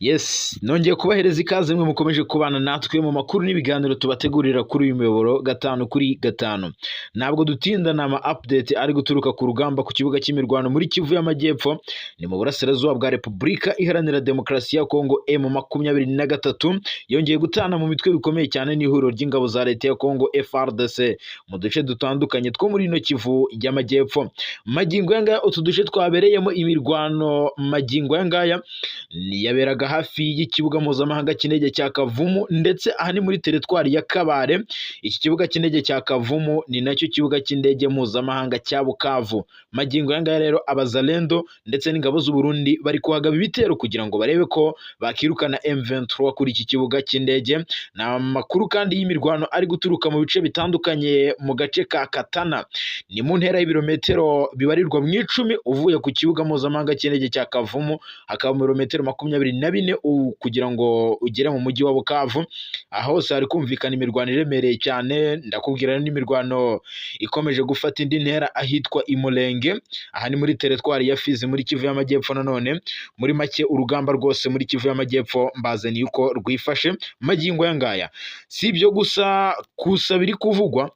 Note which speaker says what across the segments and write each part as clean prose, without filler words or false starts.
Speaker 1: Yes, nongeye kubahereza ikaze mwe mukomeje kubana natwe mu makuru n'ibiganiro tubategurira kuri uyu muyoboro gatanu kuri gatanu. Ntabwo dutinda, ni ama update ari guturuka ku rugamba ku kibuga cy'imirwano muri Kivu y'Amajyepfo, ni mu burasirazuba bwa Repubulika Iharanira Demokarasi ya Kongo. M23 yongeye gutana mu mitwe bikomeye cyane n'ihuriro ry'ingabo za leta ya Kongo FARDC mu duce dutandukanye two muri ino Kivu y'Amajyepfo. Magingo aya ngaya, utu duce twabereyemo imirwano magingo aya ngaya yaberaga hafi y'ikibuga mpuzamahanga cy'indege cya Kavumu, ndetse aha ni muri teritwari ya Kabare. Iki kibuga cy'indege cya Kavumu ni nacyo kibuga cy'indege mpuzamahanga cya Bukavu. Magingo aya ngaya rero, Abazalendo ndetse n'ingabo z'u Burundi bari kuhagaba ibitero kugira ngo barebe ko bakirukana M23 kuri iki kibuga cy'indege. Ni amakuru kandi y'imirwano ari guturuka mu bice bitandukanye mu gace ka Katana, ni mu ntera y'ibirometero bibarirwa mu 10 uvuye ku kibuga mpuzamahanga cy'indege cya Kavumu, hakaba mu birometero 24 kugira ngo ugere mu mujyi wa Bukavu. Aha hose hari kumvikana imirwano iremereye cyane. Ndakubwira n'imirwano ikomeje gufata indi ntera ahitwa Imulenge, aha ni muri teritwari ya Fizi muri Kivu y'Amajyepfo. Nanone muri make, urugamba rwose muri Kivu y'Amajyepfo mbazaniye uko rwifashe magingo aya ngaya. Si ibyo gusa gusa biri kuvugwa,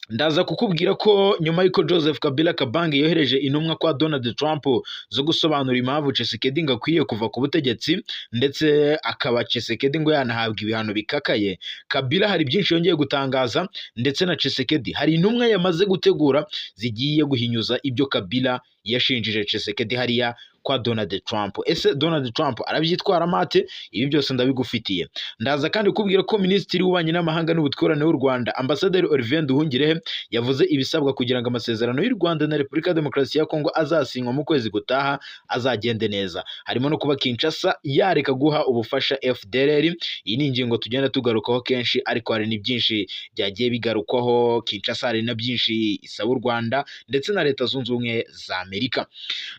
Speaker 1: ndaza kukubwira ko nyuma y'uko Joseph Kabila Kabange yohereje intumwa kwa Donald Trump zo gusobanura impamvu Tshisekedi ngo akwiye kuva ku butegetsi, ndetse akaba Tshisekedi ngo yanahabwa ibihano bikakaye, Kabila hari byinshi yongeye gutangaza, ndetse na Tshisekedi hari intumwa yamaze gutegura zigiye guhinyuza ibyo Kabila yashinjije Tshisekedi hariya kwa Donald Trump. Ese Donald Trump arabyitwaramo ate? Ibi byose ndabigufitiye. Ndaza kandi kukubwira ko Minisitiri w'Ububanyi n'Amahanga n'Ubutwererane w'u Rwanda, Ambasaderi Olivier Nduhungirehe, yavuze ibisabwa kugira ngo amasezerano y'u Rwanda na Repubulika ya Demokarasi ya Kongo azasinywa mu kwezi gutaha azagende neza. Harimo no kuba Kinshasa yareka guha ubufasha FDLR. Iyi ni ingingo tugenda tugarukaho kenshi, ariko hari ni byinshi byagiye bigarukwaho. Kinshasa hari na byinshi isaba u Rwanda ndetse na Leta Zunze Ubumwe za Amerika.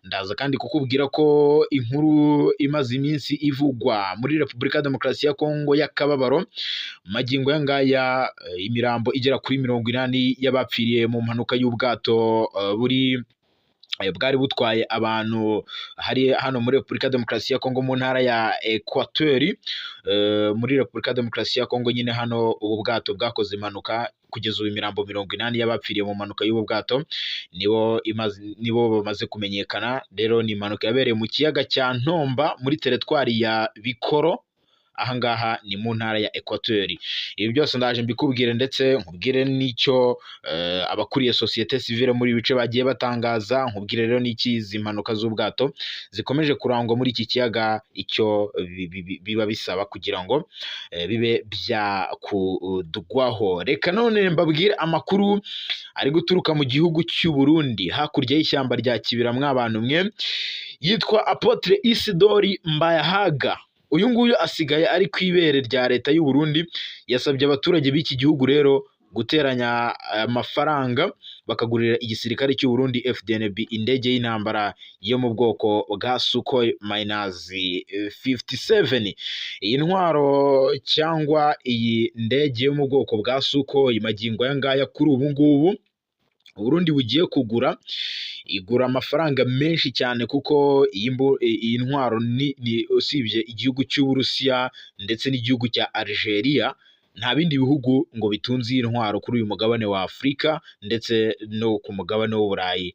Speaker 1: Ndaza kandi kukubwira ko inkuru imaze iminsi ivugwa muri Repubulika ya Demokarasi ya Kongo y'akababaro, magingo aya ngaya imirambo igera kuri 80 y'abapfiriye mu mpanuka y'ubwato buri bwari butwaye abantu hari hano muri Repubulika ya Demokarasi ya Kongo mu ntara ya Equateur, muri Repubulika ya Demokarasi ya Kongo nyine. Hano ubu bwato bwakoze impanuka. Kugeza ubu imirambo 80 y'abapfiriye mu mpanuka y'ubu bwato nibo bamaze kumenyekana. Rero ni impanuka yabereye mu kiyaga cya Ntomba muri teritwari ya Bikoro, ahangaha ni mu ntara ya Equateur. Ibi byose ndaje mbikubwire, ndetse nkubwire n'icyo abakuriye sosiyete sivile muri ibi bice bagiye batangaza, nkubwire rero n'iki izi mpanuka z'ubwato zikomeje kurangwa muri iki kiyaga, icyo biba bisaba kugira ngo bibe byakudugwaho. Reka none mbabwire amakuru ari guturuka mu gihugu cy'u Burundi, hakurya y'ishyamba rya Kibira. Mwabantu mwe, yitwa Apotre Isidori Mbayahaga. Uyu nguyu asigaye ari ku ibere rya leta y'u Burundi. Yasabye abaturage b'iki gihugu rero guteranya amafaranga bakagurira igisirikare cy'u Burundi FDNB indege y'intambara yo mu bwoko bwa Sukhoi minus 57. Iyi ntwaro cyangwa iyi ndege yo mu bwoko bwa Sukhoi, magingo aya ngaya kuri ubu ngubu Uburundi bugiye kugura, igura amafaranga menshi cyane, kuko iyi ntwaro ni usibye igihugu cy'Uburusiya ndetse n'igihugu cya Algeria, nta bindi bihugu ngo bitunze iyi ntwaro kuri uyu mugabane wa Afurika ndetse no ku mugabane w'Uburayi.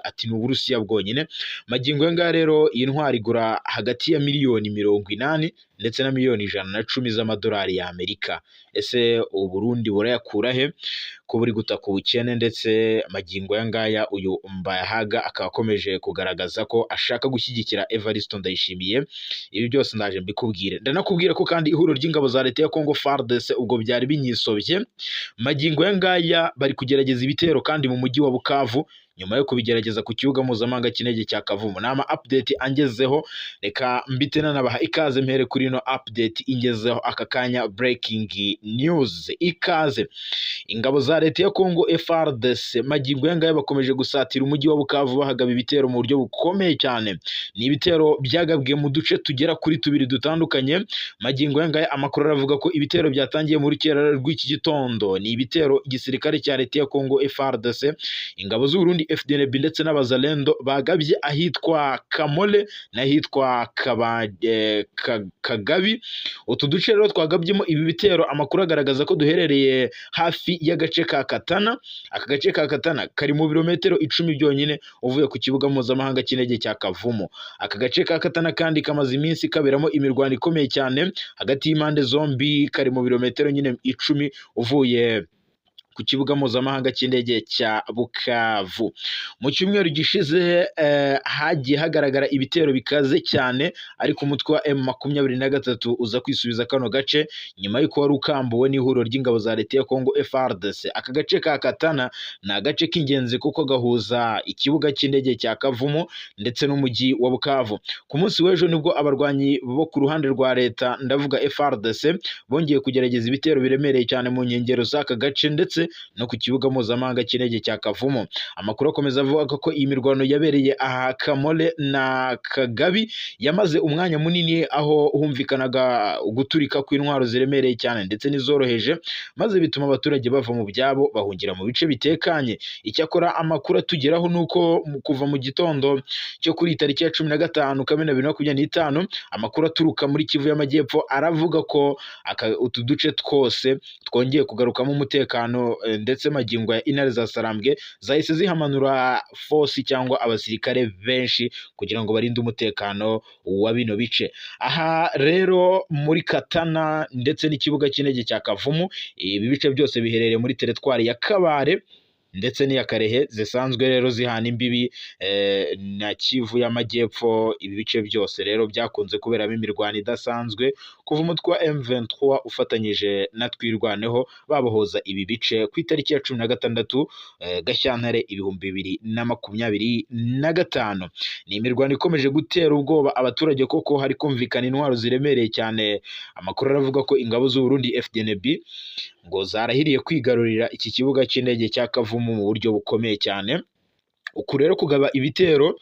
Speaker 1: Ati ni Uburusiya bwonyine. Magingo aya ngaya rero, iyi ntwaro igura hagati ya miliyoni 80 ndetse na miliyoni 110 z'amadolari y'Amerika. Ese Uburundi burayakura he ko buri gutaka ubukene? Ndetse magingo aya ngaya uyu Mbayahaga akaba akomeje kugaragaza ko ashaka gushyigikira Evariste Ndayishimiye. Ibi byose ndaje mbikubwire. Ndanakubwira ko kandi ihuriro ry'ingabo za leta ya Congo FARDC, ubwo byari binyisobye, magingo aya ngaya bari kugerageza ibitero kandi mu mujyi wa Bukavu nyuma yo kubigerageza ku kibuga mpuzamahanga cy'indege cya Kavumu. Ni ama update angezeho, reka mbite nanabaha ikaze mpere kuri ino update ingezeho aka kanya, breaking news. Ikaze. Ingabo za leta ya Congo FARDC magingo aya ngaya bakomeje gusatira umujyi wa Bukavu, bahagaba ibitero mu buryo bukomeye cyane. Ni ibitero byagabwe mu duce tugera kuri tubiri dutandukanye. Magingo aya ngaya amakuru aravuga ko ibitero byatangiye mu rukerera rw'iki gitondo. Ni ibitero igisirikare cya leta ya Congo FARDC, ingabo z'u Burundi FDNB ndetse n'abazalendo bagabye ahitwa Kamole n'ahitwa Kagabi. Utu duce rero twagabyemo ibi bitero, amakuru agaragaza ko duherereye hafi y'agace ka Katana. Aka gace ka Katana kari mu birometero 10 byonyine uvuye ku kibuga mpuzamahanga cy'indege cya Kavumu. Aka gace ka Katana kandi kamaze iminsi kaberamo imirwano ikomeye cyane hagati y'impande zombi, kari mu birometero nyine 10 uvuye ku kibuga mpuzamahanga cy'indege cya Bukavu. Mu cyumweru gishize hagiye hagaragara ibitero bikaze cyane, ariko umutwe wa M23 uza kwisubiza kano gace nyuma y'uko wari ukambuwe n'ihuriro ry'ingabo za leta ya Congo FARDC. Aka gace ka Katana ni agace k'ingenzi kuko gahuza ikibuga cy'indege cya Kavumu ndetse n'umujyi wa Bukavu. Ku munsi w'ejo nibwo abarwanyi bo ku ruhande rwa leta, ndavuga FARDC, bongeye kugerageza ibitero biremereye cyane mu nkengero z'aka gace ndetse no ku kibuga mpuzamahanga cy'indege cya Kavumu. Amakuru akomeza avuga ko iyi mirwano yabereye aha Kamole na Kagabi yamaze umwanya munini, aho humvikanaga guturika kw'intwaro ziremereye cyane ndetse n'izoroheje, maze bituma abaturage bava mu byabo bahungira mu bice bitekanye. Icyakora amakuru atugeraho ni uko kuva mu gitondo cyo kuri tariki ya 15 Kamena 2025, amakuru aturuka muri Kivu y'Amajyepfo aravuga ko utu duce twose twongeye kugarukamo umutekano, ndetse magingo ya intare za Sarambwe zahise zihamanura force cyangwa abasirikare benshi kugira ngo barinde umutekano wa bino bice. Aha rero muri Katana ndetse n'ikibuga cy'indege cya Kavumu, ibi bice byose biherereye muri teritwari ya Kabare ndetse n'iya Karehe, zisanzwe rero zihana imbibi na Kivu y'Amajyepfo. Ibi bice byose rero byakunze kuberamo imirwano idasanzwe kuva umutwe wa M23 ufatanyije na Twirwaneho babohoza ibi bice ku itariki ya 16 Gashyantare 2025. Ni imirwano ikomeje gutera ubwoba abaturage koko hari kumvikana intwaro ziremereye cyane. Amakuru aravuga ko ingabo z'u Burundi FDNB ngo zarahiriye kwigarurira iki kibuga cy'indege cya Kavumu mu buryo bukomeye cyane. Uku rero kugaba ibitero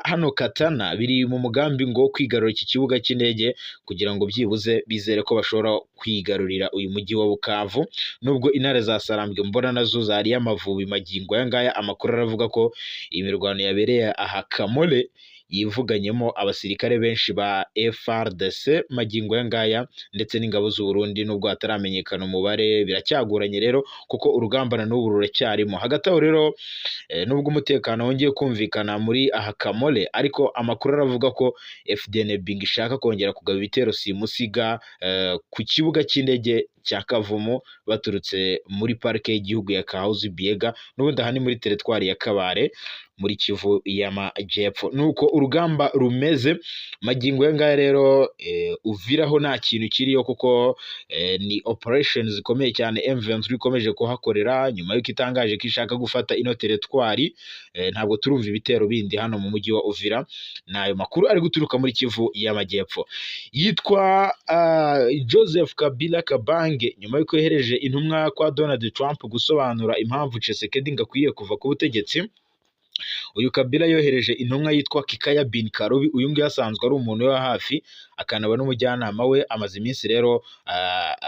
Speaker 1: hano Katana biri mu mugambi ngo kwigarurira iki kibuga cy'indege kugira ngo byibuze bizere ko bashobora kwigarurira uyu mujyi wa Bukavu, nubwo intare za Sarambwe mbona nazo zariye Amavubi magingo aya ngaya. Amakuru aravuga ko imirwano yabereye aha Kamole yivuganyemo abasirikare benshi ba FARDC magingo aya ngaya ndetse n'ingabo z'u Burundi, nubwo hataramenyekana umubare. Biracyagoranye rero kuko urugamba na n'ubu ruracyarimo. Hagati aho rero, nubwo umutekano wongeye kumvikana muri aha Kamole, ariko amakuru aravuga ko FDNB ngo ishaka kongera kugaba ibitero simusiga ku kibuga cy'indege cya Kavumu baturutse muri parike y'igihugu ya Kahuzi Biega, n'ubundi aha ni muri teritwari ya Kabare muri Kivu y'Amajyepfo. Nuko urugamba rumeze magingo aya ngaya rero. Uviraho nta kintu kiriyo kuko ni operation zikomeye cyane M23 ikomeje kuhakorera nyuma y'uko itangaje ko ishaka gufata ino teritwari. Ntabwo turumva ibitero bindi hano mu mujyi wa Uvira. N'ayo makuru ari guturuka muri Kivu y'Amajyepfo. Yitwa Joseph Kabila Kabange, nyuma y'uko yohereje intumwa kwa Donald Trump gusobanura impamvu Tshisekedi ngo akwiye kuva ku butegetsi. Uyu Kabila yohereje intumwa yitwa Kikaya bin Karubi. Uyu nguyu asanzwe ari umuntu we wa hafi, akanaba n'umujyanama we. Amaze iminsi rero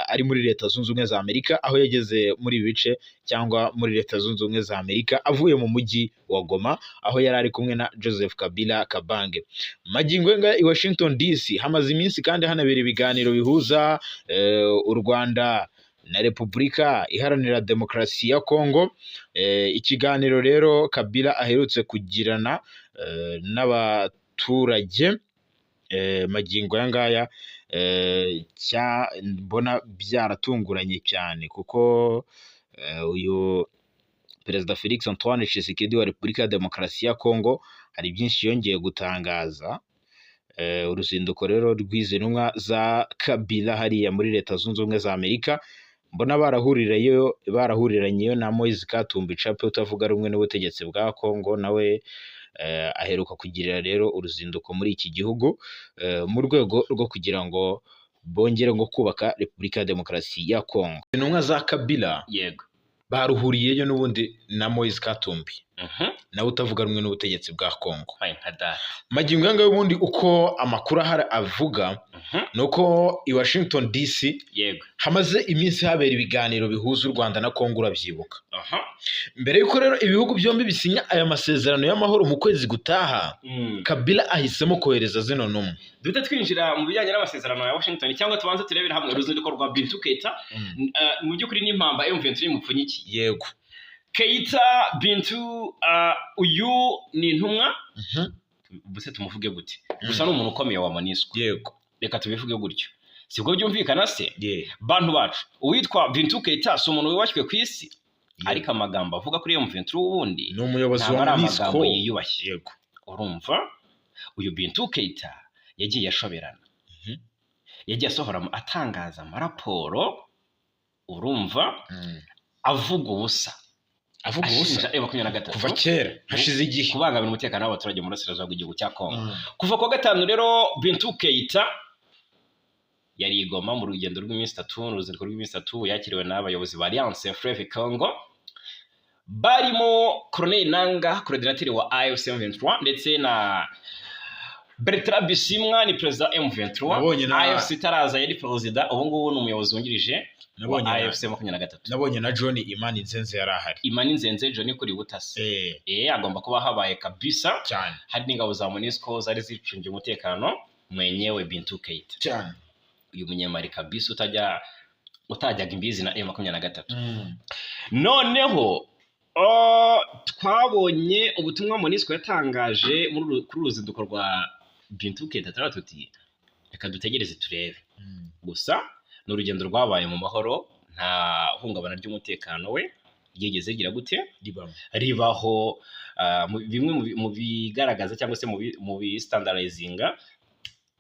Speaker 1: ari muri Leta Zunze Ubumwe za Amerika, aho yageze muri ibi bice cyangwa muri Leta Zunze Ubumwe za Amerika avuye mu mujyi wa Goma, aho yari ari kumwe na Joseph Kabila Kabange. Magingo aya ngaya i Washington DC hamaze iminsi kandi hanabera ibiganiro bihuza u Rwanda na Repubulika Iharanira Demokarasi ya Kongo. Ikiganiro rero Kabila aherutse kugirana n'abaturage, magingo aya ngaya mbona byaratunguranye cyane, kuko uyu Perezida Felix Antoine Tshisekedi wa Repubulika ya Demokarasi ya Kongo hari byinshi yongeye gutangaza. Uruzinduko rero rw'izi ntumwa za Kabila hariya muri Leta Zunze Ubumwe za Amerika, mbona barahuriranyeyo na Moise Katumbi Chapwe utavuga rumwe n'ubutegetsi bwa Kongo, nawe aheruka kugirira rero uruzinduko muri iki gihugu mu rwego rwo kugira ngo bongere ngo kubaka Repubulika ya Demokarasi ya Kongo. Intumwa za Kabila
Speaker 2: Yego.
Speaker 1: baruhuriyeyo n'ubundi na Moise Katumbi. Nawe utavuga rumwe n'ubutegetsi bwa Kongo.
Speaker 2: Mpaye nka data.
Speaker 1: Magingo aya ngaya ubundi uko amakuru ahari avuga ni uko i Washington DC hamaze iminsi habera ibiganiro bihuza u Rwanda na Kongo, urabyibuka. Mbere y'uko rero ibihugu byombi bisinya aya masezerano y'amahoro mu kwezi gutaha, Kabila ahisemo kohereza zino ntumwa.
Speaker 2: Duhite twinjira mu bijyanye n'amasezerano ya Washington cyangwa tubanze turebere hamwe uruzinduko rwa Bintou Keita? Mu by'ukuri ni impamba M23 mupfunyikiye. Keita Bintou, uyu ni intumwa. Ubuse tumuvuge gute? Gusa ni umuntu ukomeye wa MONUSCO. Reka tubivuge gutyo, sibwo byumvikana se? Bantu bacu, uwitwa Bintou Keita si umuntu wubashywe ku isi, ariko amagambo avuga kuri M23 ubundi
Speaker 1: Ni umuyobozi
Speaker 2: ntabwo
Speaker 1: wa
Speaker 2: ari
Speaker 1: MONUSCO.
Speaker 2: amagambo yiyubashye. Urumva, uyu Bintou Keita yagiye ashoberana, yagiye asohora atangaza amaraporo, urumva, avuga ubusa,
Speaker 1: Avuga ubusa.
Speaker 2: ashinja M23
Speaker 1: Kuva kera hashize igihe.
Speaker 2: kubangamira umutekano w'abaturage mu burasirazuba bw'igihugu cya Kongo. Kuva kuwa gatanu rero, Bintou Keita yari i Goma mu rugendo rw'iminsi 3, mu ruzinduko rw'iminsi 3, yakiriwe n'abayobozi ba Alliance Fleuve Congo barimo Corneille Nanga, coordinateur wa AFC M23, ndetse na Bertrand Bisimwa, ni perezida wa M23.
Speaker 1: Nabonye
Speaker 2: AFC itaraza yari perezida, ubu ngubu ni umuyobozi wungirije wa
Speaker 1: Nabonye
Speaker 2: AFC 23.
Speaker 1: Nabonye na John Imani Nzenze yari ahari.
Speaker 2: Imani Nzenze John kuri butasi. Agomba kuba habaye kabisa.
Speaker 1: Cyane.
Speaker 2: Hari n'ingabo za MONUSCO zari zicungiye umutekano mwenyewe Bintou Keita. Uyu munyamari kabisa utajyaga imbizi na M23. Noneho twabonye ubutumwa MONUSCO yatangaje kuri uru ruzinduko rwa Bintou Keita, turavuga tuti reka dutegereze turebe. Gusa ni urugendo rwabaye mu mahoro, nta hungabana ry'umutekano we ryigeze rigira gute?
Speaker 1: Ribamo.
Speaker 2: Ribaho. Bimwe mu bigaragaza cyangwa se mu bi standardizinga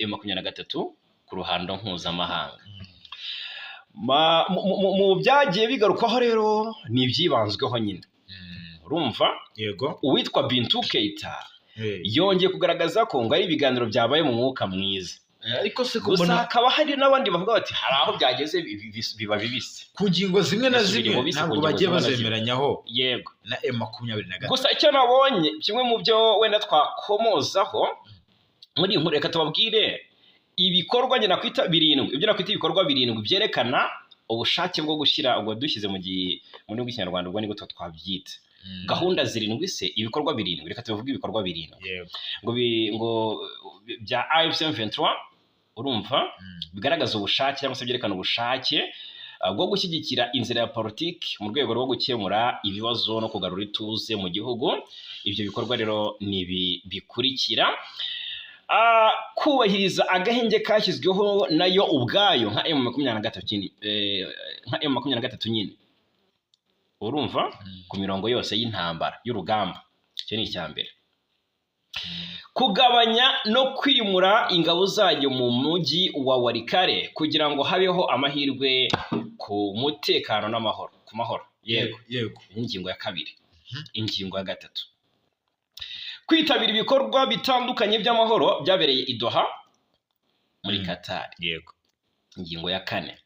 Speaker 2: M23 ku ruhando mpuzamahanga. Mu byagiye bigarukwaho rero ni ibyibanzweho nyine, urumva. Uwitwa Bintou Keita yongeye kugaragaza ko ngo ari ibiganiro byabaye mu mwuka mwiza.
Speaker 1: Ariko se
Speaker 2: Gusa
Speaker 1: kubona
Speaker 2: hakaba hari n'abandi bavuga bati hari aho byageze biba bibisi.
Speaker 1: Ku ngingo zimwe na
Speaker 2: Bisubira
Speaker 1: zimwe
Speaker 2: mubisi ku
Speaker 1: ntabwo
Speaker 2: ngingo
Speaker 1: bagiye
Speaker 2: zimwe na zimwe.
Speaker 1: bazemeranyaho na M23.
Speaker 2: Gusa icyo nabonye, kimwe mu byo wenda twakomozaho muri iyi nkuru, reka tubabwire ibikorwa njye nakwita birindwi, ibyo nakwita ibikorwa birindwi byerekana ubushake bwo gushyira, ubwo dushyize mu rurimi rw'Ikinyarwanda ubwo nibwo twabyita gahunda zirindwi se, ibikorwa birindwi, reka tubivuge ibikorwa birindwi ngo bya AFC M23, urumva, bigaragaza ubushake cyangwa se byerekana ubushake bwo gushyigikira inzira ya politiki mu rwego rwo gukemura ibibazo no kugarura ituze mu gihugu. Ibyo bikorwa rero ni ibi bikurikira: Kubahiriza agahenge kashyizweho nayo ubwayo nka M23 nyine, nka M23 nyine, urumva, ku mirongo yose y'intambara y'urugamba, icyo ni icya mbere. Kugabanya no kwimura ingabo zayo mu mujyi wa Walikale kugira ngo habeho amahirwe ku mutekano n'amahoro, ku mahoro, yego. Iyi ni ingingo ya kabiri. Ingingo ya gatatu, kwitabira ibikorwa bitandukanye by'amahoro byabereye i Doha muri Qatar. Ingingo ya kane,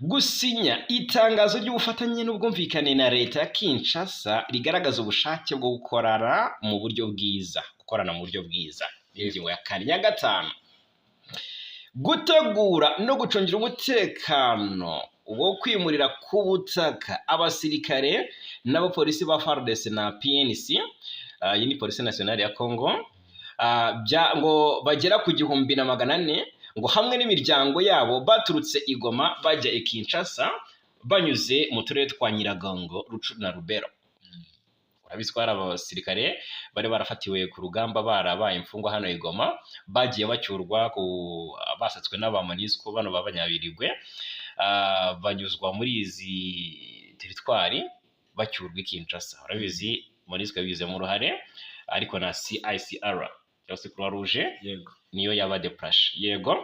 Speaker 2: gusinya itangazo ry'ubufatanye n'ubwumvikane na leta ya Kinshasa rigaragaza ubushake bwo gukorana mu buryo bwiza, gukorana mu buryo bwiza. Ingingo ya kane. Ya gatanu, gutegura no gucungira umutekano wo kwimurira ku butaka abasirikare n'abapolisi ba FARDC na PNC, iyi ni Polisi Nationale ya Congo, ngo bagera ku 1400 ngo hamwe n'imiryango yabo baturutse i Goma bajya i Kinshasa banyuze mu turere twa Nyiragongo, Rutshuru na Lubero. Urabizi ko hari abasirikare bari barafatiwe ku rugamba, barabaye imfungwa hano i Goma, bagiye bacyurwa ku basatswe n'aba MONUSCO bano b'abanyabirigwe, banyuzwa muri izi teritwari bacyurwa i Kinshasa. Urabizi, MONUSCO yabigizemo uruhare, ariko na CICR cyangwa se Croix Rouge niyo yaba déplacé. Yego.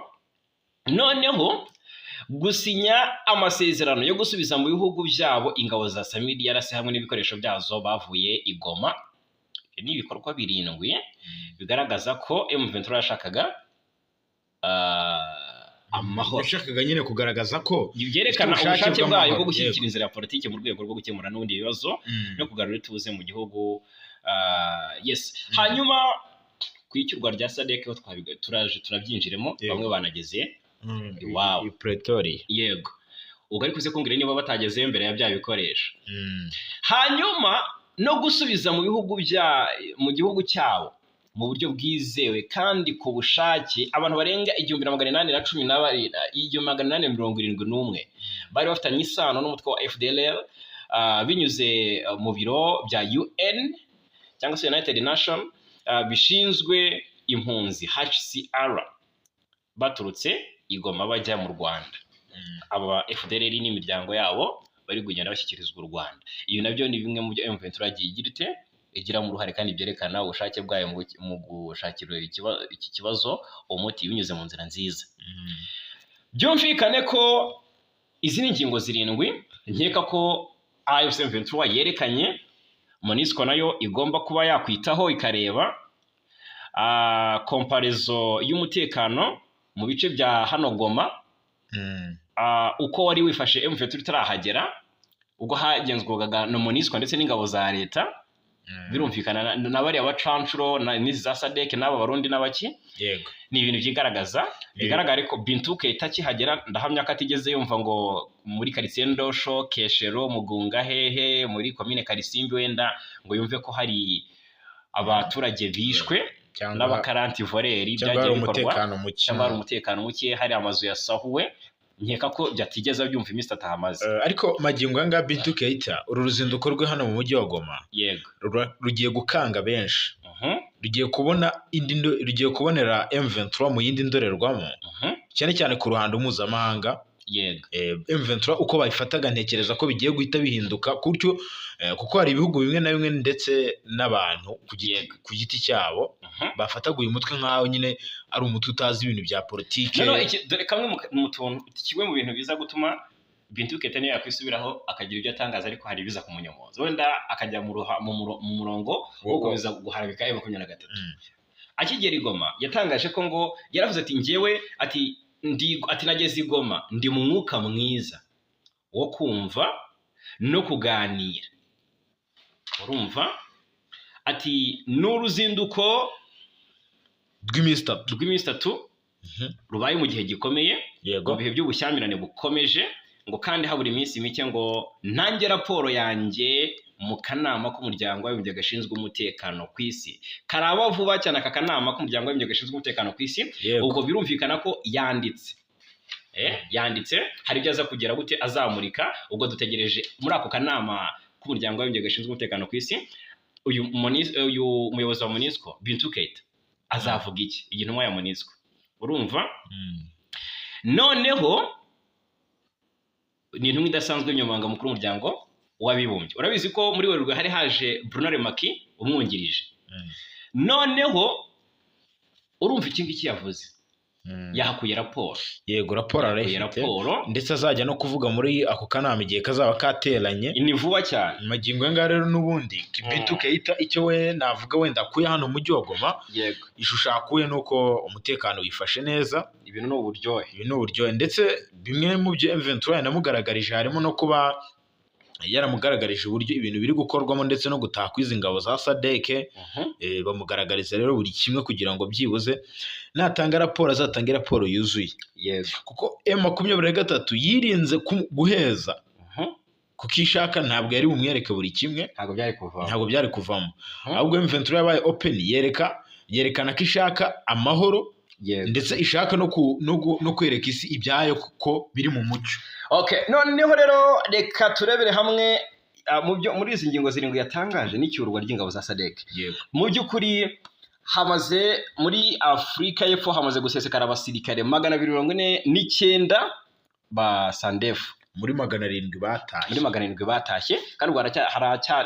Speaker 2: Noneho gusinya amasezerano yo gusubiza mu bihugu byabo ingabo za SAMIDRC hamwe n'ibikoresho byazo bavuye i Goma. Ibyo ni ibikorwa birindwi bigaragaza ko M23 yashakaga amahoro.
Speaker 1: Yashakaga nyine kugaragaza ko
Speaker 2: byerekana
Speaker 1: ifite ubushake
Speaker 2: ubushake bwayo
Speaker 1: bw'amahoro,
Speaker 2: bwo gushyigikira inzira ya politiki mu rwego rwo gukemura n'ubundi bibazo no kugarura ituze mu gihugu. Yes. Hanyuma ku icyurwa rya SADC ho turaje turabyinjiremo. Bamwe banageze iwabo.
Speaker 1: I Pretoria.
Speaker 2: Yego, ubwo ariko uze kumbwira niba batagezeyo mbere ya bya bikoresho. Hanyuma no gusubiza mu bihugu bya mu gihugu cyabo mu buryo bwizewe kandi ku bushake abantu barenga 1812, 1871 bari bafitanye isano n'umutwe wa FDLR, binyuze mu biro bya UN cyangwa se United Nation bishinzwe impunzi HCR, baturutse i Goma bajya mu Rwanda. Aba FDLR n'imiryango yabo bari kugenda bashyikirizwa u Rwanda. Ibi nabyo ni bimwe mu byo M23 yagiye igira ite, igiramo uruhare, kandi byerekana ubushake bwayo mu gushakira iki kibazo umuti binyuze mu nzira nziza. Byumvikane ko izi ni ingingo zirindwi nkeka ko AFC M23 yerekanye MONUSCO nayo igomba kuba yakwitaho, ikareba comparaison y'umutekano mu bice bya hano Goma, uko wari wifashe M23 itarahagera, ubwo hagenzurwaga na MONUSCO ndetse n'ingabo za leta. Birumvikana na bariya bacanshuro n'izi za SADC n'aba Barundi n'abaki. Ni ibintu byigaragaza, bigaragara ko Bintou Keita akihagera, ndahamya ko atigeze yumva ngo muri quartier Ndosho, Keshero, Mugunga, hehe muri komine Karisimbi, wenda ngo yumve ko hari abaturage bishwe
Speaker 1: cyangwa
Speaker 2: n'abakaranti voleurs
Speaker 1: cyangwa hari
Speaker 2: byagiye bikorwa
Speaker 1: umutekano muke,
Speaker 2: cyangwa hari umutekano muke, hari amazu yasahuwe. Nkeka ko byatigeze abyumva iminsi atahamaze.
Speaker 1: Ariko magingo aya ngaya Bintou Keita, uru ruzinduko rwe hano mu mujyi wa Goma rugiye gukanga benshi. Rugiye kubona indi rugiye kubonera M23 mu yindi ndorerwamo, cyane cyane ku ruhando mpuzamahanga. M23 uko bayifataga, ntekereza ko bigiye guhita bihinduka gutyo, kuko hari ibihugu bimwe na bimwe ndetse n'abantu ku giti cyabo bafataga uyu mutwe nk'aho nyine ari umutwe utazi ibintu bya politike.
Speaker 2: Noneho dore kamwe mu tuntu, kimwe mu bintu biza gutuma Bintou Keita niyo yakwisubiraho akagira ibyo atangaza, ariko hari ibiza kumunyomoza, wenda akajya mu murongo wo gukomeza guharabika M23. Akigera i Goma yatangaje ko ngo yaravuze ati njyewe ati ndi ati nageze i Goma ndi mu mwuka mwiza wo kumva no kuganira. Urumva ati ni uruzinduko
Speaker 1: rw'iminsi 3
Speaker 2: rw'iminsi 3 rubaye mu gihe gikomeye, mu bihe by'ubushyamirane bukomeje, ngo kandi habura iminsi mike ngo ntange raporo yanjye mu kanama k'umuryango w'abibumbye gashinzwe umutekano ku isi. Karaba vuba cyane aka kanama k'umuryango w'abibumbye gashinzwe umutekano ku isi. Ubwo birumvikana ko yanditse, yanditse hari ibyo aza kugera gute azamurika. Ubwo dutegereje muri ako kanama k'umuryango w'abibumbye gashinzwe umutekano ku isi, uyu muyobozi wa MONUSCO Bintou Keita azavuga iki, iyi ntumwa ya MONUSCO, urumva. Noneho ni intumwa idasanzwe y'umunyamabanga mukuru w'umuryango w'abibumbye. Urabizi ko muri Werurwe hari haje Bruno Lemaki umwungirije. Noneho urumva iki ngiki yavuze, yahakuye raporo.
Speaker 1: Yego, raporo
Speaker 2: yahakuye
Speaker 1: arayifite,
Speaker 2: raporo.
Speaker 1: Ndetse azajya no kuvuga muri ako kanama igihe kazaba kateranye.
Speaker 2: Ni vuba cyane.
Speaker 1: Magingo aya ngaya rero n'ubundi Bintou Keita, icyo we navuga wenda akuye hano mu mujyi wa Goma, ishusho akuye ni uko umutekano wifashe neza.
Speaker 2: Ibintu ni uburyohe.
Speaker 1: Ibi ni uburyohe, ndetse bimwe mu byo M23 yanamugaragarije harimo no kuba yaramugaragarije uburyo ibintu biri gukorwamo ndetse no gutaha kw'izi ngabo za SADC. Bamugaragariza rero buri kimwe kugira ngo byibuze natanga raporo azatange raporo yuzuye, kuko M23 yirinze guheza, kuko ishaka ntabwo yari bumwereke buri kimwe.
Speaker 2: Ntabwo byari kuvamo.
Speaker 1: Ntabwo byari kuvamo. Ahubwo M23 yabaye open, yerekana ko ishaka amahoro, ndetse ishaka no kwereka isi ibyayo ko biri mu mucyo.
Speaker 2: Okay, noneho rero reka turebere hamwe mu byo muri izi ngingo zirindwi yatangaje n'icyurwa ry'ingabo za SADC. Mu by'ukuri hamaze muri Afurika y'Epfo hamaze gusesekara abasirikare 249 ba SANDF.
Speaker 1: Muri 700 batashye.
Speaker 2: Muri 700 batashye, kandi ubwo hari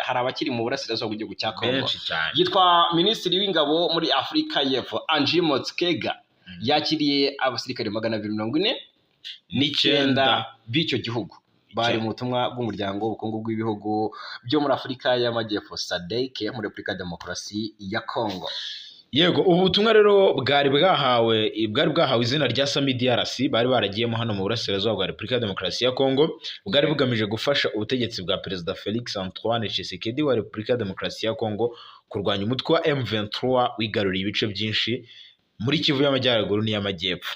Speaker 2: abakiri mu burasirazuba bw'igihugu cya Congo.
Speaker 1: Benshi cyane.
Speaker 2: Yitwa Minisitiri w'Ingabo muri Afurika y'Epfo Angie Motshekga yakiriye abasirikare 249 b'icyo gihugu bari mu butumwa bw'umuryango w'ubukungu bw'ibihugu byo muri Afurika y'Amajyepfo SADC muri Repubulika ya Demokarasi ya Congo.
Speaker 1: Yego, ubu butumwa rero bwari bwahawe izina rya SAMIDRC, bari baragiyemo hano mu burasirazuba bwa Repubulika ya Demokarasi ya Kongo, bwari bugamije gufasha ubutegetsi bwa Perezida Felix Antoine Tshisekedi wa Repubulika ya Demokarasi ya Kongo kurwanya umutwe wa M23 wigaruriye ibice byinshi muri Kivu y'Amajyaruguru n'iy'Amajyepfo.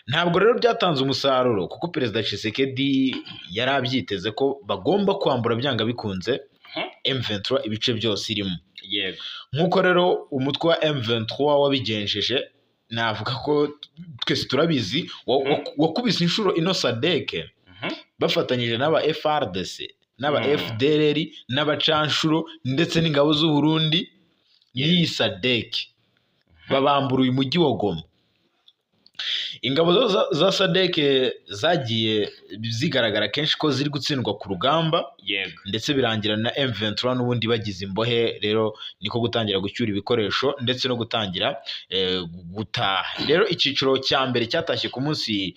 Speaker 1: Ntabwo rero byatanze umusaruro, kuko Perezida Tshisekedi yari abyiteze ko bagomba kwambura byanga bikunze M23 ibice byose irimo. Nk'uko rero umutwe wa M23 wabigenjeje, navuga ko twese turabizi, wakubise inshuro ino SADC bafatanyije n'aba FARDC n'aba FDLR n'abacanshuro ndetse n'ingabo z'u Burundi n'iyi SADC, babambura uyu mujyi wa Goma. Ingabo za SADC zagiye zigaragara kenshi ko ziri gutsindwa ku rugamba, ndetse birangira na M23 n'ubundi bagize imbohe. Rero niko gutangira gucyura ibikoresho ndetse no gutangira gutaha. Rero icyiciro cya mbere cyatashye ku munsi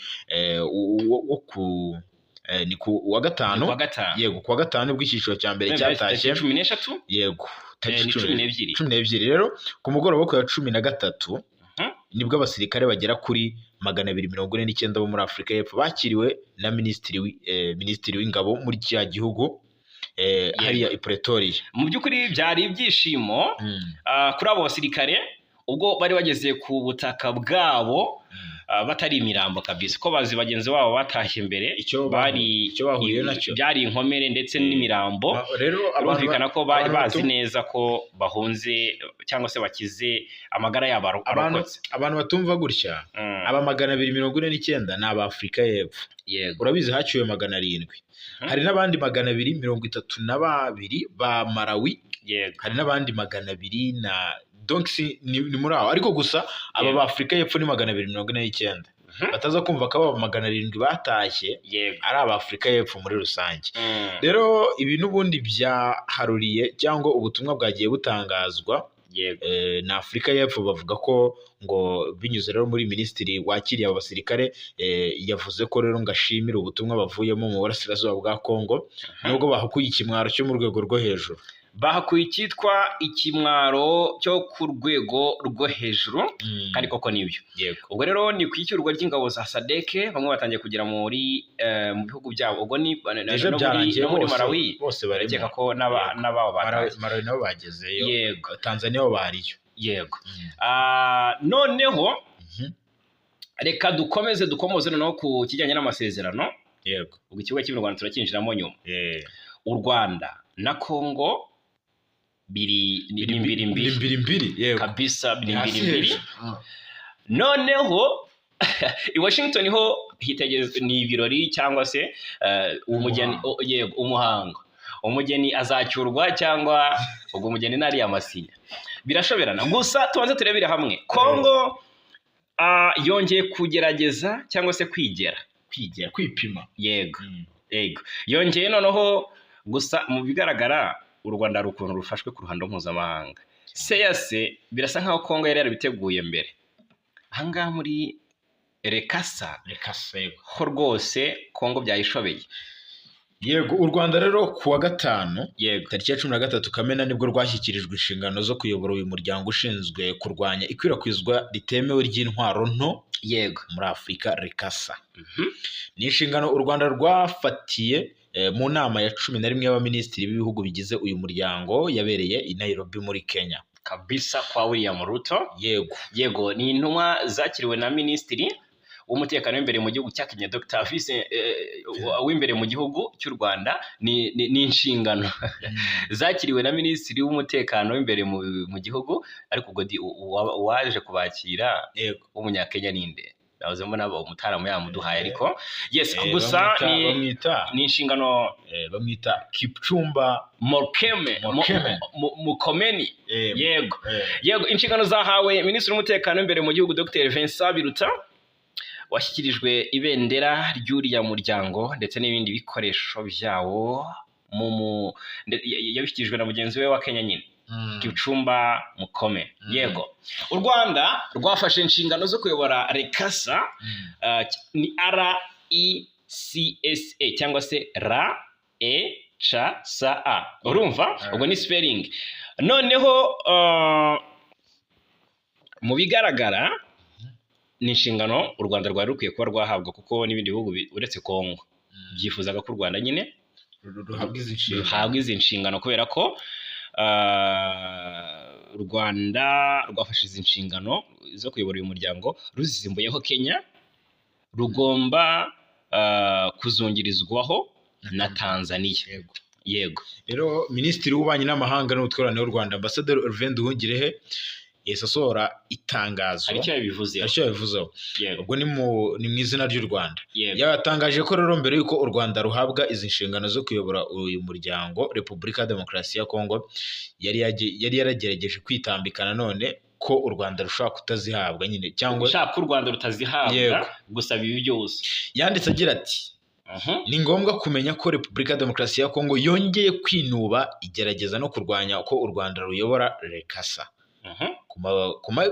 Speaker 1: wo ku ni ku wa gatanu.
Speaker 2: Kuwa gatanu.
Speaker 1: Yego, ku wa gatanu nibwo icyiciro cya mbere cyatashye.
Speaker 2: 13.
Speaker 1: Yego, tariki
Speaker 2: Ni 12.
Speaker 1: 12. Rero ku mugoroba wo ku wa 13 nibwo abasirikare bagera kuri 249 bo muri Afurika y'Epfo bakiriwe na minisitiri w'ingabo muri kiriya gihugu hariya i Pretoria.
Speaker 2: Mu by'ukuri byari ibyishimo kuri abo basirikare ubwo bari bageze ku butaka bwabo, batari imirambo kabisa, ko bazi bagenzi babo batashye mbere
Speaker 1: Icyo
Speaker 2: bari
Speaker 1: icyo bahuriye nacyo.
Speaker 2: Byari inkomere ndetse n'imirambo.
Speaker 1: Rero abantu
Speaker 2: Birumvikana ko bari
Speaker 1: abantu
Speaker 2: bazi neza ko bahunze cyangwa se bakize amagara yabo arokotse.
Speaker 1: Abantu batumva gutya, aba 249 ni aba Afurika y'Epfo. Urabizi haciwe 700. Hari n'abandi 232 ba Malawi. Hari n'abandi 200 na, donc si, ni muri aho, ariko gusa aba ba Afurika y'Epfo ni 249. Bataza kumva ko aba 700 batashye ari aba Afurika y'Epfo muri rusange. Rero ibi n'ubundi byaharuriye cyangwa ubutumwa bwagiye butangazwa na Afurika y'Epfo, bavuga ko ngo binyuze rero muri minisitiri wakiriye abo basirikare, yavuze ko rero ngo ashimira ubutumwa bavuyemo mu burasirazuba bwa Kongo, nubwo bahakuye ikimwaro cyo mu rwego rwo hejuru.
Speaker 2: Bahakuye icyitwa ikimwaro cyo ku rwego rwo hejuru, kandi koko nibyo. Ubwo rero ni ku icyurwa ry'ingabo za SADC, bamwe batangiye kugera mu bihugu byabo, ubwo ni
Speaker 1: Ejo
Speaker 2: no muri
Speaker 1: byarangiye
Speaker 2: no muri
Speaker 1: bose
Speaker 2: Malawi.
Speaker 1: Bose barimo.
Speaker 2: Ndakeka ko n'ababo batashye.
Speaker 1: Malawi nabo bagezeyo. Tanzania bo bariyo.
Speaker 2: Yego. Noneho reka dukomeze dukomoze noneho ku kijyanye n'amasezerano. Ubwo ikibuga cy'u Rwanda turacyinjiramo nyuma. U Rwanda na Congo biri ni mbiri mbiri.
Speaker 1: Ni mbiri mbiri, yego.
Speaker 2: Kabisa, biri
Speaker 1: Hasi
Speaker 2: mbiri mbiri.
Speaker 1: hejuru.
Speaker 2: Noneho i Washington ho hitegerezwa ni ibirori cyangwa se umugeni.
Speaker 1: Umuhango.
Speaker 2: Yego, umuhango, umugeni azacyurwa cyangwa ubwo umugeni nariya masinya birashoberana. Gusa tubanze turebere hamwe Kongo yongeye kugerageza cyangwa se kwigera.
Speaker 1: Kwigera, kwipima.
Speaker 2: Yego. Yego, yongeye noneho. Gusa mu bigaragara u Rwanda hari ukuntu rufashwe ku ruhando mpuzamahanga seyase, birasa nkaho Kongo yari yarabiteguye mbere ahangaha muri RECASA.
Speaker 1: Reka sego.
Speaker 2: Ho rwose Kongo byayishobeye.
Speaker 1: Yego, u Rwanda rero ku wa gatanu, tariki ya 13 Kamena, nibwo rwashyikirijwe inshingano zo kuyobora uyu muryango ushinzwe kurwanya ikwirakwizwa ritemewe ry'intwaro nto muri Afurika, RECASA. Ni inshingano u Rwanda rwafatiye mu nama ya 11 y'abaminisitiri b'ibihugu bigize uyu muryango yabereye i Nairobi muri Kenya.
Speaker 2: Kabisa, kwa William Ruto.
Speaker 1: Yego.
Speaker 2: Yego, ni intumwa zakiriwe na minisitiri w'umutekano w'imbere mu gihugu cya Kenya, Dr. Vincent, w'imbere mu gihugu cy'u Rwanda. Ni inshingano zakiriwe na minisitiri w'umutekano w'imbere mu gihugu, ariko ubwo uwaje kubakira w'umunyakenya ninde? Nahoze mbona umutaramu yamuduhaye, ariko yes. Gusa ni
Speaker 1: Bamwita
Speaker 2: ni inshingano
Speaker 1: bamwita Kipchumba
Speaker 2: Morkeme.
Speaker 1: Murkomen.
Speaker 2: Mukomeni. Yego. Yego, inshingano zahawe minisitiri w'umutekano w'imbere mu gihugu, Dr Vincent Biruta, washyikirijwe ibendera ry'uriya muryango ndetse n'ibindi bikoresho byawo yabishyikirijwe na mugenzi we wa Kenya nyine, Kipchumba Murkomen. Yego, u Rwanda rwafashe inshingano zo kuyobora RECASA. Ni RECSA cyangwa se RECSA, urumva? Ubwo ni spelling. Noneho Mu bigaragara ni inshingano u Rwanda rwari rukwiye kuba rwahabwa, kuko n'ibindi bihugu uretse Kongo byifuzaga ko u Rwanda nyine
Speaker 1: ruhabwa izi nshingano.
Speaker 2: Ruhabwa izi nshingano, kubera ko u Rwanda rwafashe izi nshingano zo kuyobora uyu muryango ruzisimbuyeho Kenya, rugomba kuzungirizwaho na Tanzania.
Speaker 1: Yego.
Speaker 2: Yego.
Speaker 1: Rero Minisitiri w'Ububanyi n'Amahanga n'Ubutwererane w'u Rwanda, Ambasaderi Olivier Nduhungirehe, yahise asohora itangazo.
Speaker 2: Hari icyo yabivuzeho.
Speaker 1: Hari icyo yabivuzeho.
Speaker 2: Yego.
Speaker 1: Ubwo ni mu izina ry'u Rwanda. Yatangaje ko rero mbere y'uko u Rwanda ruhabwa izi nshingano zo kuyobora uyu muryango, Repubulika ya Demokarasi ya Kongo yari yaragerageje kwitambika nanone ko u Rwanda rushobora kutazihabwa nyine cyangwa
Speaker 2: ushaka ko u Rwanda rutazihabwa gusaba ibi byose.
Speaker 1: Yanditse agira ati: "Ni ngombwa kumenya ko Repubulika ya Demokarasi ya Kongo yongeye kwinuba, igerageza no kurwanya ko u Rwanda ruyobora RECASA.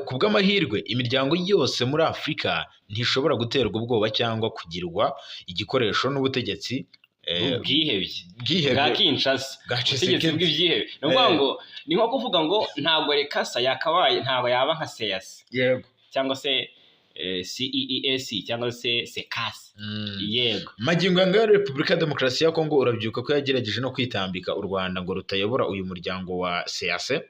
Speaker 1: Ku bw'amahirwe, imiryango yose muri Afurika ntishobora guterwa ubwoba cyangwa kugirwa igikoresho n'ubutegetsi
Speaker 2: bwihebye
Speaker 1: bwihebye
Speaker 2: bwa Kinshasa,
Speaker 1: bwa
Speaker 2: ubutegetsi
Speaker 1: Tshisekedi."
Speaker 2: bw'ibyihebe. Ni ukuvuga ngo ni nko kuvuga ngo ntabwo RECASA yakabaye, ntabwo yaba nka CEEAC cyangwa se CEEAC cyangwa se CECAS. Yego.
Speaker 1: Magingo aya ngaya, Repubulika ya Demokarasi ya Kongo, urabyibuka ko yagerageje no kwitambika u Rwanda ngo rutayobora uyu muryango wa CEEAC,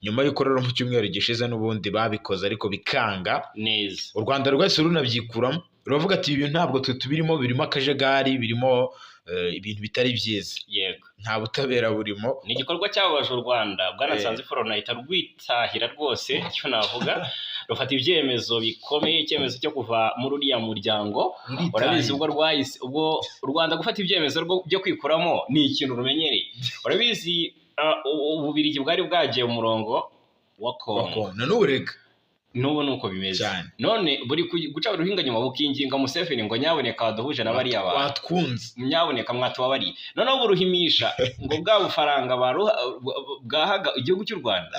Speaker 1: nyuma y'uko rero mu cyumweru gishize n'ubundi babikoze ariko bikanga.
Speaker 2: Neza.
Speaker 1: U Rwanda rwahise runabyikuramo, ruravuga ati: "Ibi ntabwo twe tubirimo, birimo akajagari, birimo ibintu bitari byiza, nta butabera burimo."
Speaker 2: Ni igikorwa cyababaje u Rwanda, bwana Nsanzimfura, runahita rwitahira rwose. Icyo navuga, rufata ibyemezo bikomeye, icyemezo cyo kuva muri uriya muryango. Urabizi, ubwo rwahise, ubwo u Rwanda gufata ibyemezo byo kwikuramo ni ikintu rumenyereye. Urabizi, Ububirigi bwari bwagiye mu murongo wa Kongo.
Speaker 1: Na n'ubu reka.
Speaker 2: N'ubu ni uko bimeze.
Speaker 1: Cyane.
Speaker 2: None buri guca uruhinga nyuma bukinginga Museveni ngo: "Nyaboneka waduhuje na bariya bantu."
Speaker 1: Watwunze.
Speaker 2: "Nyaboneka mwatubabariye." Noneho buruhimisha ngo bwa bufaranga bwahaga igihugu cy'u Rwanda,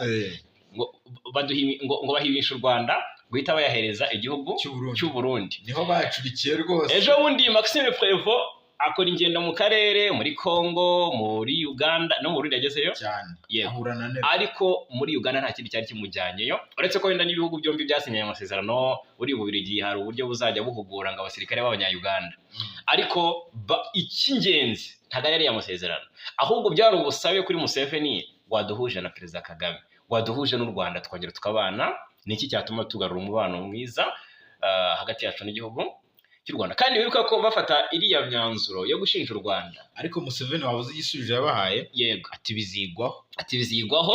Speaker 2: ngo ngo bahimisha u Rwanda guhita bayahereza igihugu
Speaker 1: cy'Uburundi.
Speaker 2: cy'u Burundi.
Speaker 1: Niho bacurikiye rwose.
Speaker 2: Ejo bundi Maxime Prévost akora ingendo mu karere, muri Congo, muri Uganda no mu Burundi yagezeyo.
Speaker 1: Cyane.
Speaker 2: Yego.
Speaker 1: Ahura na Neva.
Speaker 2: Ariko muri Uganda nta kindi cyari kimujyanyeyo, uretse ko wenda n'ibihugu byombi byasinyanye amasezerano. Buri Bubiligi hari uburyo buzajya buhugura ngo abasirikare b'Abanya-Uganda. Ariko icy'ingenzi ntabwo ari ariya masezerano, ahubwo byari ubusabe kuri Museveni: "Waduhuje na Perezida Kagame, waduhuje n'u Rwanda, tukongera tukabana. Ni iki cyatuma tugarura umubano mwiza hagati yacu n'igihugu cy'u Rwanda?" Kandi wibuka ko bafata iriya myanzuro yo gushinja u Rwanda,
Speaker 1: Ariko Museveni wabuze igisubizo yabahaye?
Speaker 2: Yego.
Speaker 1: Ati: "Bizigwaho."
Speaker 2: Ati: "Bizigwaho."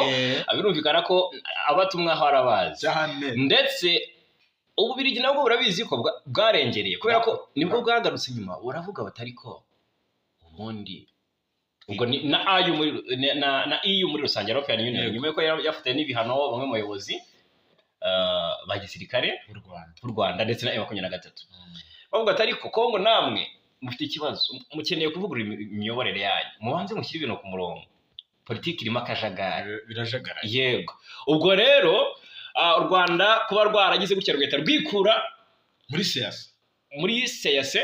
Speaker 2: Birumvikana ko abatumwaho arabazi.
Speaker 1: Cyane.
Speaker 2: Ndetse Ububirigi nabwo burabizi ko bwarengereye, kubera ko nibwo bwagarutse inyuma buravuga batari ko ubundi ubwo ni na AU muri na EU muri rusange, European Union, nyuma yuko yafatanye n'ibihano bamwe mu bayobozi ba gisirikare
Speaker 1: u Rwanda
Speaker 2: b'u Rwanda ndetse na M23, bavuga ati: "Ariko Kongo namwe mufite ikibazo, mukeneye kuvugurura imiyoborere yanyu, mubanze mushyire ibintu ku murongo, politiki irimo akajagari."
Speaker 1: Birajagaraye.
Speaker 2: Yego. Ubwo rero u Rwanda kuba rwaragize gutya rugahita rwikura
Speaker 1: muri CEEAC,
Speaker 2: muri CEEAC,